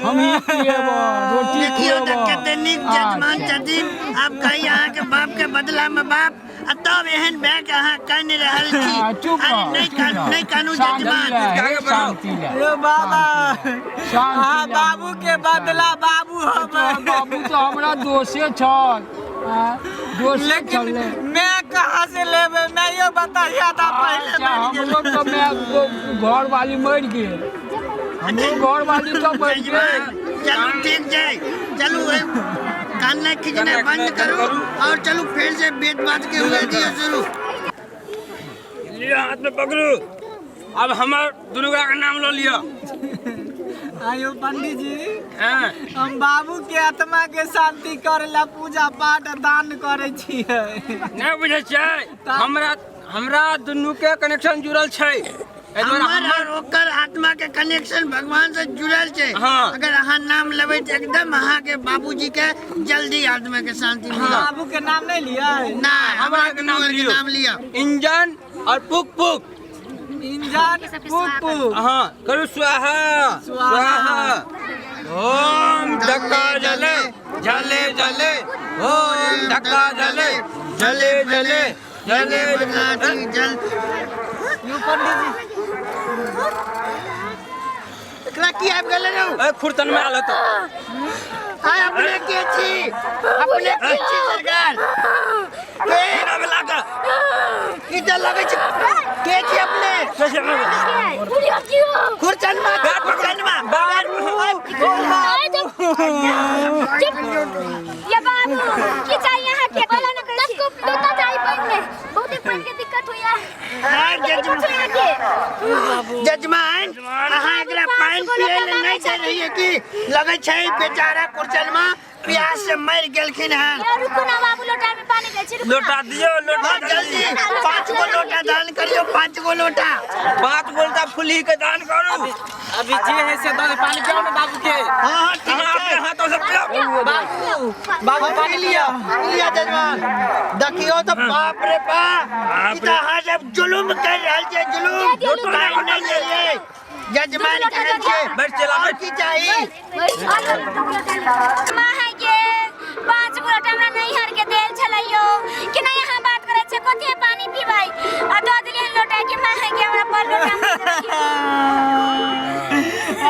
हमही पिएबो, रोटी देखियौ तऽ खुएबो। कते नीक जजमान छथिन। आब कही अहाँके बाप के बदला में बाप, आ तब एहन भए के अहाँ कानि रहल छी। चुप अरे रह, नहीं चुप कानू, रह। नहीं कानू शांति जजमान। ले, हे, शांति ले। यो बाबा, शांति अहाँ ले। बाबू के बदला बाबू हम। तोहर बाबू तो हमरा दोषे छल, दोषे लेकिन छलै। मैं कहाँ से लेबै, मैं यो बताइया था पहले अच्छा मरि गेल। हमरो तो मैं घर वाली मरि गेल, हमरो घर वाली तो मरि गेल। चलू ठीक छै, चलू कान खींचना बंद करू और चलू फिर से बेद बात के हुए दियो शुरू। लिअ हाथ में पकड़ू, अब हमर दुनू गोरा के नाम लऽ लिअ। आयो पंडित जी, हाँ। हम बाबू के आत्मा के शांति करे ला पूजा पाठ दान करे छियै। नहि बुझै छियै, हमरा हमरा दुनू के कनेक्शन जुड़ल छै। एहि दुआरे हमर और ओकर आत्मा के कनेक्शन भगवान से जुड़ल छै। हाँ। अगर अहाँ नाम लेबै तऽ एकदम अहाँ के बाबूजी के जल्दी आत्मा के शांति मिलत। बाबू के नाम नहीं लियै? नहीं, हमरा के नाम दुनू के लियौ। नाम लिअ। इंजन और पुक पुक। इंजन पुक पुक। हाँ, करू स्वाहा स्वाहा। ओम धक्का जले जले जले, ओम धक्का जले जले जले जले जले जल। यौ पंडित जी, एकरा की आबि गेलै रौ? ए खुरतन में आल तो। आय अपने के छी, अपने के छी सरकार? के नाम लागा? ई तऽ लगै छै के छी अपने? खुरचन मा, खुरचन मा। ये बाबू की चाहिए यहाँ के? बोला ना करै छी। 10 को लोटा चाहिए पानि में, बहुते पानि के दिक्कत होइया। आय जजमान, जजमान अहाँ एकरा पानि पियै लए नहि दे रहियै की? लगै छै बेचारा खुरचनमा प्यास से मरि गेलखिन हन। ये रुकू ना बाबू, लोटा में पानी दै छी, रुकू ना। लोटा दियौ, लोटा। हाँ, जल्दी 5 गो लोटा दान करियौ, 5 गो लोटा। 5 गो लोटा फुलही के दान करू। अभी जे है से दऽ दे, पानी पियाओ ना बाबू के। हाँ हाँ ठीक अहाँ छै। अपने हाथों से पियाओ। बाबू, बाबू पानी लिया। लिया जजमान, देखियौ तऽ बाप रे बाप, ई तऽ अहाँ सब जुलुम कर रहल छियै, जुलुम। पानि नहि देलियै जजमान कहै छै। बैठ चला, और बैठ। की चाही? माँ है के 5 गो लोटा हमरा नैहर के देल छलैयो कि नहीं? यहाँ बात करै छै कथी पानी पीबै आ दऽ देलियै लोटा के। माँ है के हमरा पर लोटा में दऽ देलियै।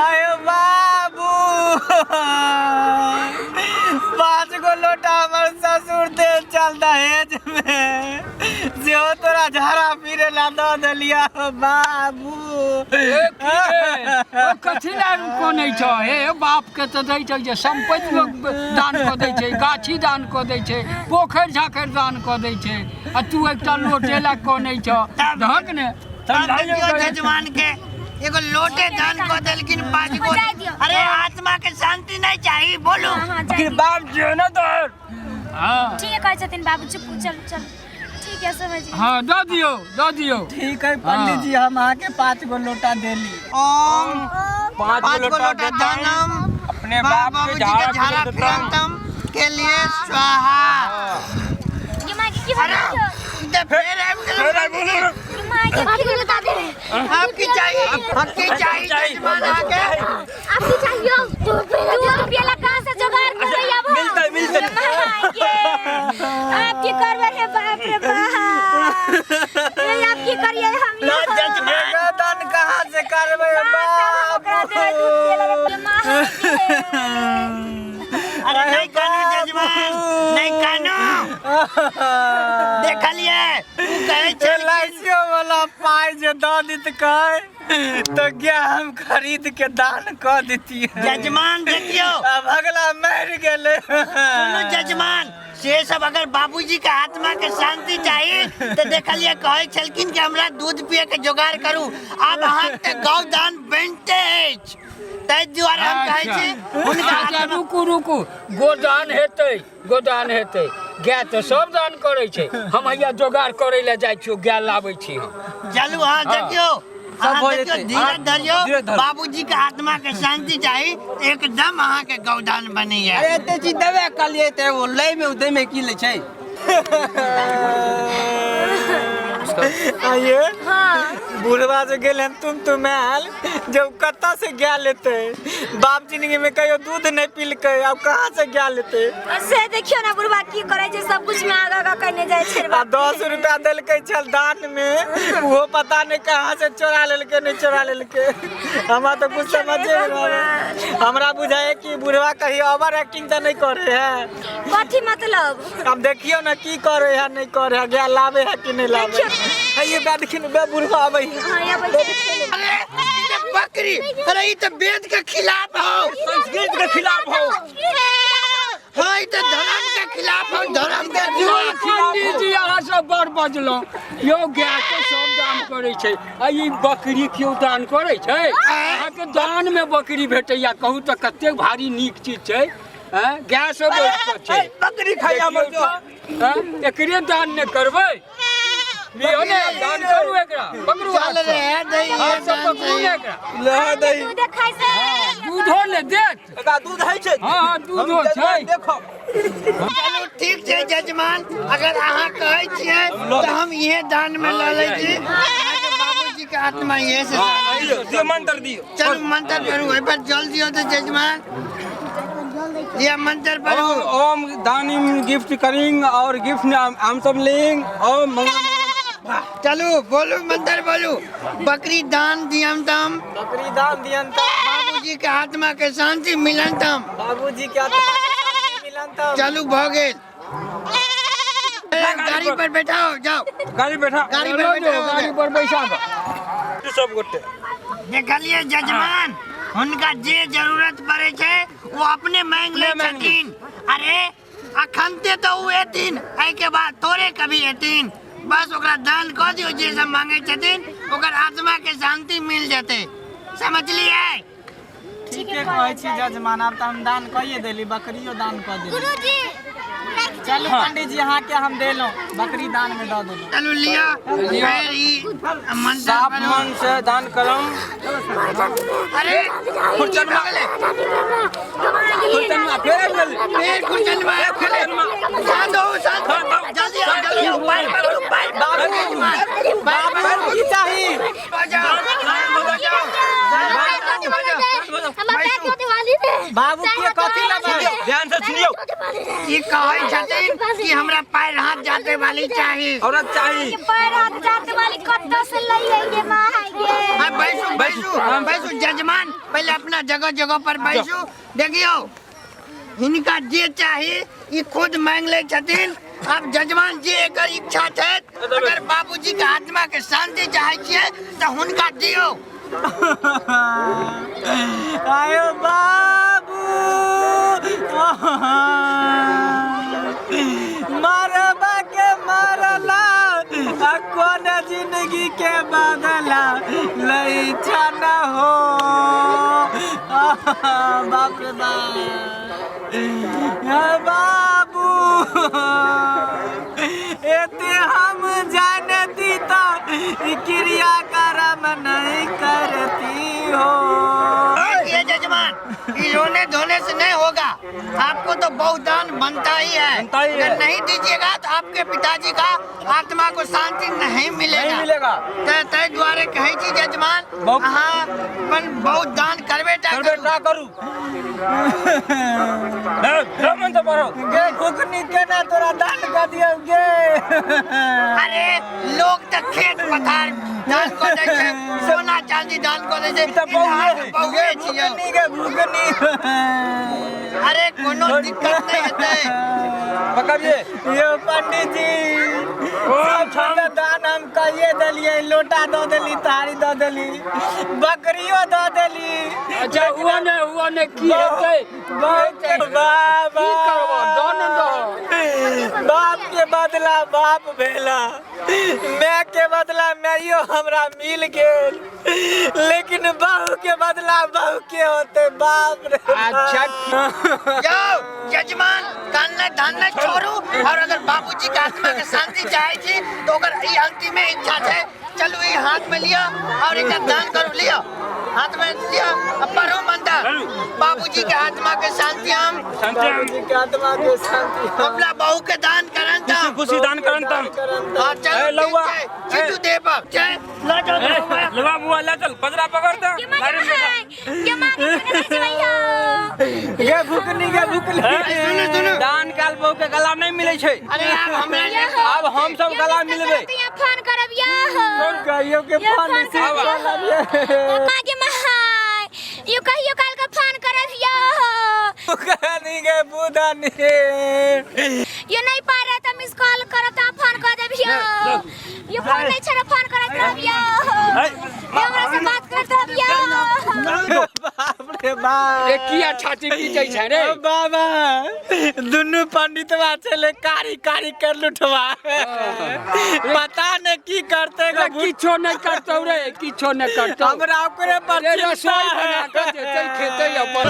आयो बाबू, 5 गो लोटा हमर ससुर देल चल दहेज में, सेहो तोरा झाड़ा पीरे ला दऽ देलिया बाबू। ए, की रे? ओ कथी लए कनै छ हे? बाप के तऽ दै छै जे सम्पत्ति लोक दान कऽ दै छै, गाछी दान कऽ दै छै, पोखरि झाखरि दान कऽ दै छै, आ तू एकटा लोटे लए कनै छ। दहक ने। तब देखियौ जजमान के एगो लोटे दान कऽ देलखिन 5 गो। जाय दियौ। अरे आत्मा के शांति नहीं चाही? बोलू। हाँ हाँ, जाय कि दियौ। बाप जियो ना तोहर। हँ ठीक है कहै छथिन बाबू, चुप, चल चल, ठीक है समझ गेली। हँ, दऽ दियौ, दऽ दियौ। ठीक है पंडित जी, हम अहाँके 5 गो लोटा देली। ओम 5 5 गो लोटा दानम अपने बाप के बाबूजी के झाड़ा झाड़ा फिरतम। फिरतम के लिए स्वाहा। ये माँ के की भऽ गेल? ई तऽ फेर आबि गेलै। फेर आबि गेलै। ये माँ के की बता दे। आपकी चाहिए, आपकी चाहिए जजमान अहाँके? आपकी चाहिए दूध पियला कहाँ से जुगाड़ करबै अब हम? मिलतै, मिलतै। ये माँ के आप की करबै हे? बाप रे बाप, ये आप की करिए हम? ना जजमान, दान कहाँ से करबै कहाँ से हम ओकरा देबै दूध पियला रे? ये माँ के अरे नहीं कानू जजमान, नहीं कानू। देखलियै उ कहै छै एल वाला पाइ जे दऽ दितकै तऽ गाय हम खरीद के दान कऽ दितियै। जजमान देखियौ, आब अगला मरि गेलै। सुनू जजमान, से सब अगर बाबूजी के आत्मा के शांति चाही तऽ देखलियै कहै छलखिन कि हमरा दूध पिए के जोगाड़ करू। आब अहाँके गौ दान बनिते अछि, ताहि दुआरे हम कहै छी हुनका अच्छा आत्मा। रुकू रुकू, गोदान हेतै, गोदान हेतै। गाय तऽ सब दान करै छै। हम हैया जोगाड़ करै लए जाइ छियौ, गाय लाबै छी हम। चलू। हाँ देखियौ, अहाँ भऽ देखियौ, जेतै। धीरज धरियौ। धीरज धरू। बाबूजी के आत्मा के शांति चाही, एकदम अहाँके गौदान बनैया। अरे एते चीज देबे कहलियै तऽ ओ लै में दै में की लै छै? आइए हाँ बुढ़वा जे गेल हन तुम तुम आयल जब कतऽ से गाय लेतै? बाप जिंदगी में कहियो दूध नहीं पीलकै, अब कहाँ से गाय लेतै? से देखियौ ना बुढ़वा की करै छै, सब कुछ में आगा आगा करने जाइ छै। आ 10 रुपया देलकै छल दान में, वो पता नहीं कहाँ से चोरा लेलकै, नहीं चोरा लेलकै, हमरा तो कुछ समझे नहीं आबै। हमरा बुझाए कि बुढ़वा कहीं ओवर एक्टिंग तऽ नहीं करे है। कथी मतलब? अब देखियौ ना की करे है, नहीं करे है, गाय लावे है कि नहीं लावे है। ये बे देखियौ ना, बे बुढ़वा आबै है। हाँ, अबै छै। अरे ई तऽ बकरी, अरे ई तऽ वेद के खिलाफ हो। संस्कृत के खिलाफ हो। हाँ, ई तऽ धर्म के खिलाफ हो, धर्म के खिलाफ। पंडित जी, अहाँ सब बड़ बजलहुँ यौ। गाय के सब दान दान करै छै आ ई बकरी केओ दान करै छै? अहाँके दान में बकरी भेटैया, कहू तऽ कतेक भारी नीक चीज छै। हैं, गाय सब बैठ कऽ छै। बकरी खाइया मर जो। हैं, एकरे दान ने करबै? लियौ ने, दान करू एकरा, पकड़ू चल हाथ रे सँ। दही हाथ सँ पकड़ू ने एकरा। ले दही। दूध खाइ से। दूधो ने देत। एकरा दूध होइ छै? हँ हँ, दूधो हम छै। देखो। चलू ठीक छै जजमान, अगर अहाँ कहै छियै तऽ हम इहे दान में लऽ लै छी। अहाँके बाबूजी के आत्मा इहे से दियौ दियौ, मंत्र दियौ। चलू मंत्र पढ़ू, एहि पर जल दियौ तऽ जजमान दिया मंत्र पढ़ू। ओम ओम दानिम गिफ्ट करिंग और गिफ्ट हम सब लेंग ओम मंगल। चलू बोलू मंत्र बोलू। बकरी दान दियम तम, बकरी दान दियन तम, बाबूजी के आत्मा के शांति मिलन तम, बाबूजी के आत्मा के शांति मिलन तम। चलू भऽ गेल। गाड़ी पर बैठाओ, जाओ गाड़ी बैठा। गाड़ी पर चलो जो, बैठाओ। गाड़ी पर बैसा कऽ। सब गोटे देखलिए जजमान, हुनका जे जरूरत पड़े छै वो अपने मांग लै अपने मांग लै। छथिन। अरे अखनते तऽ ओ एथिन, एहिके बाद थोड़े कभी एथिन। बस ओकरा दान कऽ दियौ जे सब मांगे छथिन, ओकर आत्मा के शांति मिल जेतै। समझलिए? ठीके कहै छी जजमान, आब तऽ हम दान कइए देली, बकरियो दान कऽ देली। गुरुजी। चलू पंडीजी, अहाँके हम देलहुँ, बकरी दान में दऽ देलहुँ। चलू लिअ, फेर ई मंत्र साफ पढ़ू। मन से दान करम। अरे खुरचनमा, खुरचनमा फेर आबि गेलै। फेर खुरचनमा आबि गेलै। शांत हो, शांत हो, जल्दी आओ, जल्दी आओ, पैर पकड़ू, पैर पकड़ू जजमान। पैर बाबू की चाही? बजाओ, बजाओ, बजाओ। बाबू के कथी लेबै? ध्यान से सुनियौ। ई कहै छथिन कि हमरा पैर हाथ जाते वाली चाही। औरत चाही। पैर हाथ जाते वाली कत्तो से लई आइए माँ आइए। हाँ, बैसू बैसू बैसू जजमान, पहले अपना जगह जगह पर बैसू। देखियौ हिनका जे चाही ई खुद मांग लै छथिन। आब जजमान जे एकर इच्छा छै, अगर बाबूजी के आत्मा के शांति चाहै छियै तऽ हुनका दियौ। आयो बाबू, मरबा के मरला आ कोन जिंदगी के बदला लई न हो। बाप रे बाप, बाबू एते हम जानती तऽ ई क्रिया कर्म नहीं करती हो। ये जजमान, ई रोने धोने से नहीं होगा, आपको तो बहुत दान बनता ही है। बनता ही है। अगर नहीं दीजिएगा तो आपके पिताजी का आत्मा को शांति नहीं मिलेगा। नहीं मिलेगा। तै दुआरे कहै छी जजमान, अहाँ अपन बहुत दान करबे टा करबे करू। टा करू। ब्राह्मण से पढ़ो। गे फुकनी, केना तोरा दान कऽ दियौ गे? अरे लोग तऽ खेत पथार दान कऽ दै छै, सोना चांदी दान कऽ दै छै, ई तऽ ई तऽ अहाँके बहुए है। बहुए गे छियौ। भुकनी, गे भुकनी। अरे कोनो दिक्कत नहीं हेतै। पकड़िए। यो पंडीजी, सब तऽ दान हम कहिए देलियै, लोटा दऽ देली, थारी दऽ देली, बकरियो दऽ देली। अच्छा हुआ ने, हुआ ने, की हेतै? बहुत बाबा की करबो, दान दहो। बाप के बदला बाप भेला, my के बदला माइयो हमरा मिल गेल, लेकिन बहू के बदला बहू के होते? बाप रे बाप। अच्छा। जाओ यजमान, कानना धानना छोड़ू, और अगर बाबूजी के आत्मा के शांति चाहे छी तो ओकर ई अंतिम इच्छा छै। चलू ई हाथ में लिया और एकर दान करू। लिया हाथ में लिया, अब पढ़ू मंत्र। बाबूजी के आत्मा के शांति हम बाबूजी के आत्मा के शांति अपना बहू के दान करन खुशी तम खुशी दान करन तम। हाँ चलो ए, लौआ। ठीक छै। चितू दे पर छै ल जाओ ए, बउआ। लवा बुआ ले चल, पजरा पकड़ दे। के माँ गाड़ी में बैठा। के माँ के संगे नहीं जइयो। गे भुकनी, गे भुकनी। सुनू सुनू। दान काल बहू के गला नहीं मिले छै। अरे आप हमरा आब हम सब गला मिलबै। तो यहाँ फोन करब यो। कहियो के यो फोन फोन रिसीव करब यो। माँ के माँ यो कहियो काल का फोन करब यो। भुकनी गे बुधनी। यो नहीं पा रहा तो मिस कॉल करब तो फोन कर देब यो। यो फोन नहीं छे, फोन करत रहब यो। यो हमरा से बात करत रहब यो। बाप रे बाप। ए, किया छाती पीटै छै रे? बाबा। दुनू पंडितवा छले कारी कारी कर लुठवा, पता ने की करते रे, किछो नहीं करतौ रे, किछो नहीं करतौ। हमरा ओकरे पर रे, चिंता रसोई है। बना कऽ देतै, खेतै अपन।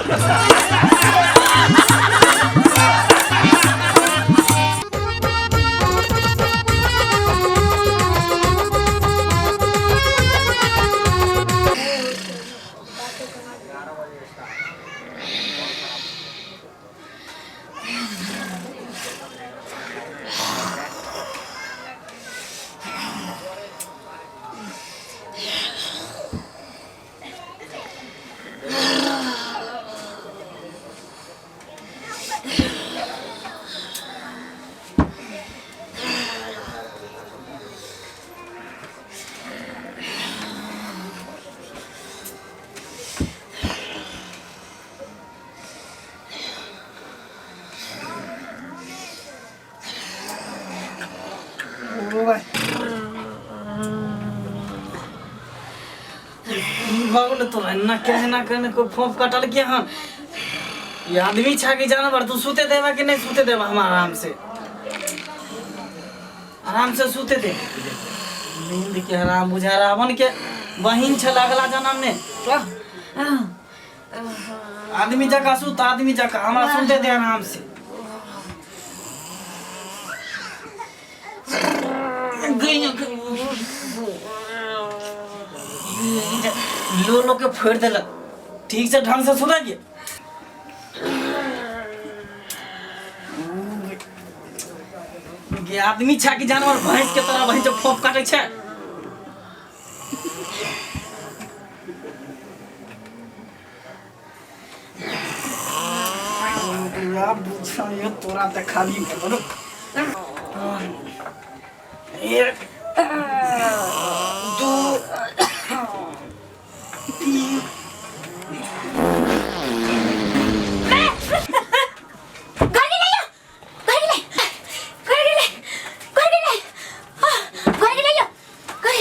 भऽ गेलै तोरा एना केहना केहना कोइ फोफ कटल के हन? ई आदमी छा कि जानवर? तू सुते देबा कि नहीं सुते देबा? हम आराम से, आराम से सुते दे। नींद के हराम बुझा रावण के बहिन छल अगला जन्म में। आदमी जकाँ सुत, आदमी जकाँ। हमरा सुते दे आराम से। लो लो के फोड़ देलक। ठीक से ढंग से सुता के गे आदमी छा कि जानवर? भैंस के तरह भैंस फोप काटे छै। बुझाइयो तोरा देखा दी। एक, दू, तीन। घर गेलै, घर गेलै, घर गेलै, घर गेलै, घर गेलै, घर।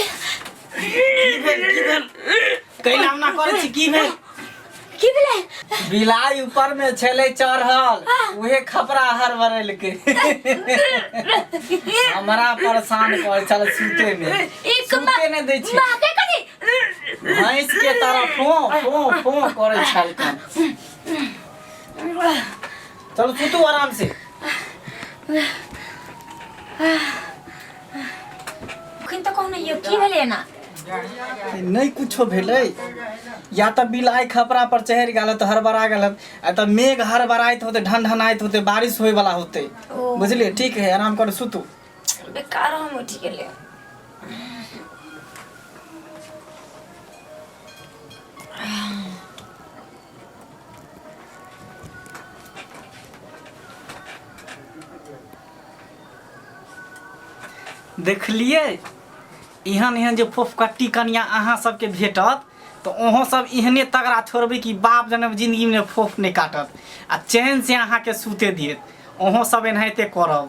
की भेल? की भेल? कैला ना करै छी? की भेल? की भेलै? बिलाई ऊपर में छलै चढ़ल, उहे खपरा हड़बड़ेलकै। हमरा परेशान करै छल सुते में। एक सुते नहि दै छै। माँ के कथी? भैंस के तरह फो फो फो करै छल। चलू, सुतू आराम से। अखन तऽ कहू ने यौ, की भेलै एना? नहि कुछो भेलै। या तऽ बिलाइ खपरा पर चढ़ि गेल तऽ हड़बड़ा गेल, आ तऽ मेघ हड़बड़ाइत होतै, ढनढनाइत होतै, बारिश होय वाला होतै। ओ। बुझलियै? ठीक है, आराम करू, सुतू। बेकार हम उठि गेलै। देखलियै, एहन एहन जे फोफकट्टी कनिया अहाँ सबके भेटत तऽ अहूँ सब एहने तगड़ा छोड़बै कि बाप जनम जिंदगीमे फोफ नहि काटत आ चैन से अहाँके सुते देत। अहूँ सब एनाहिते करब।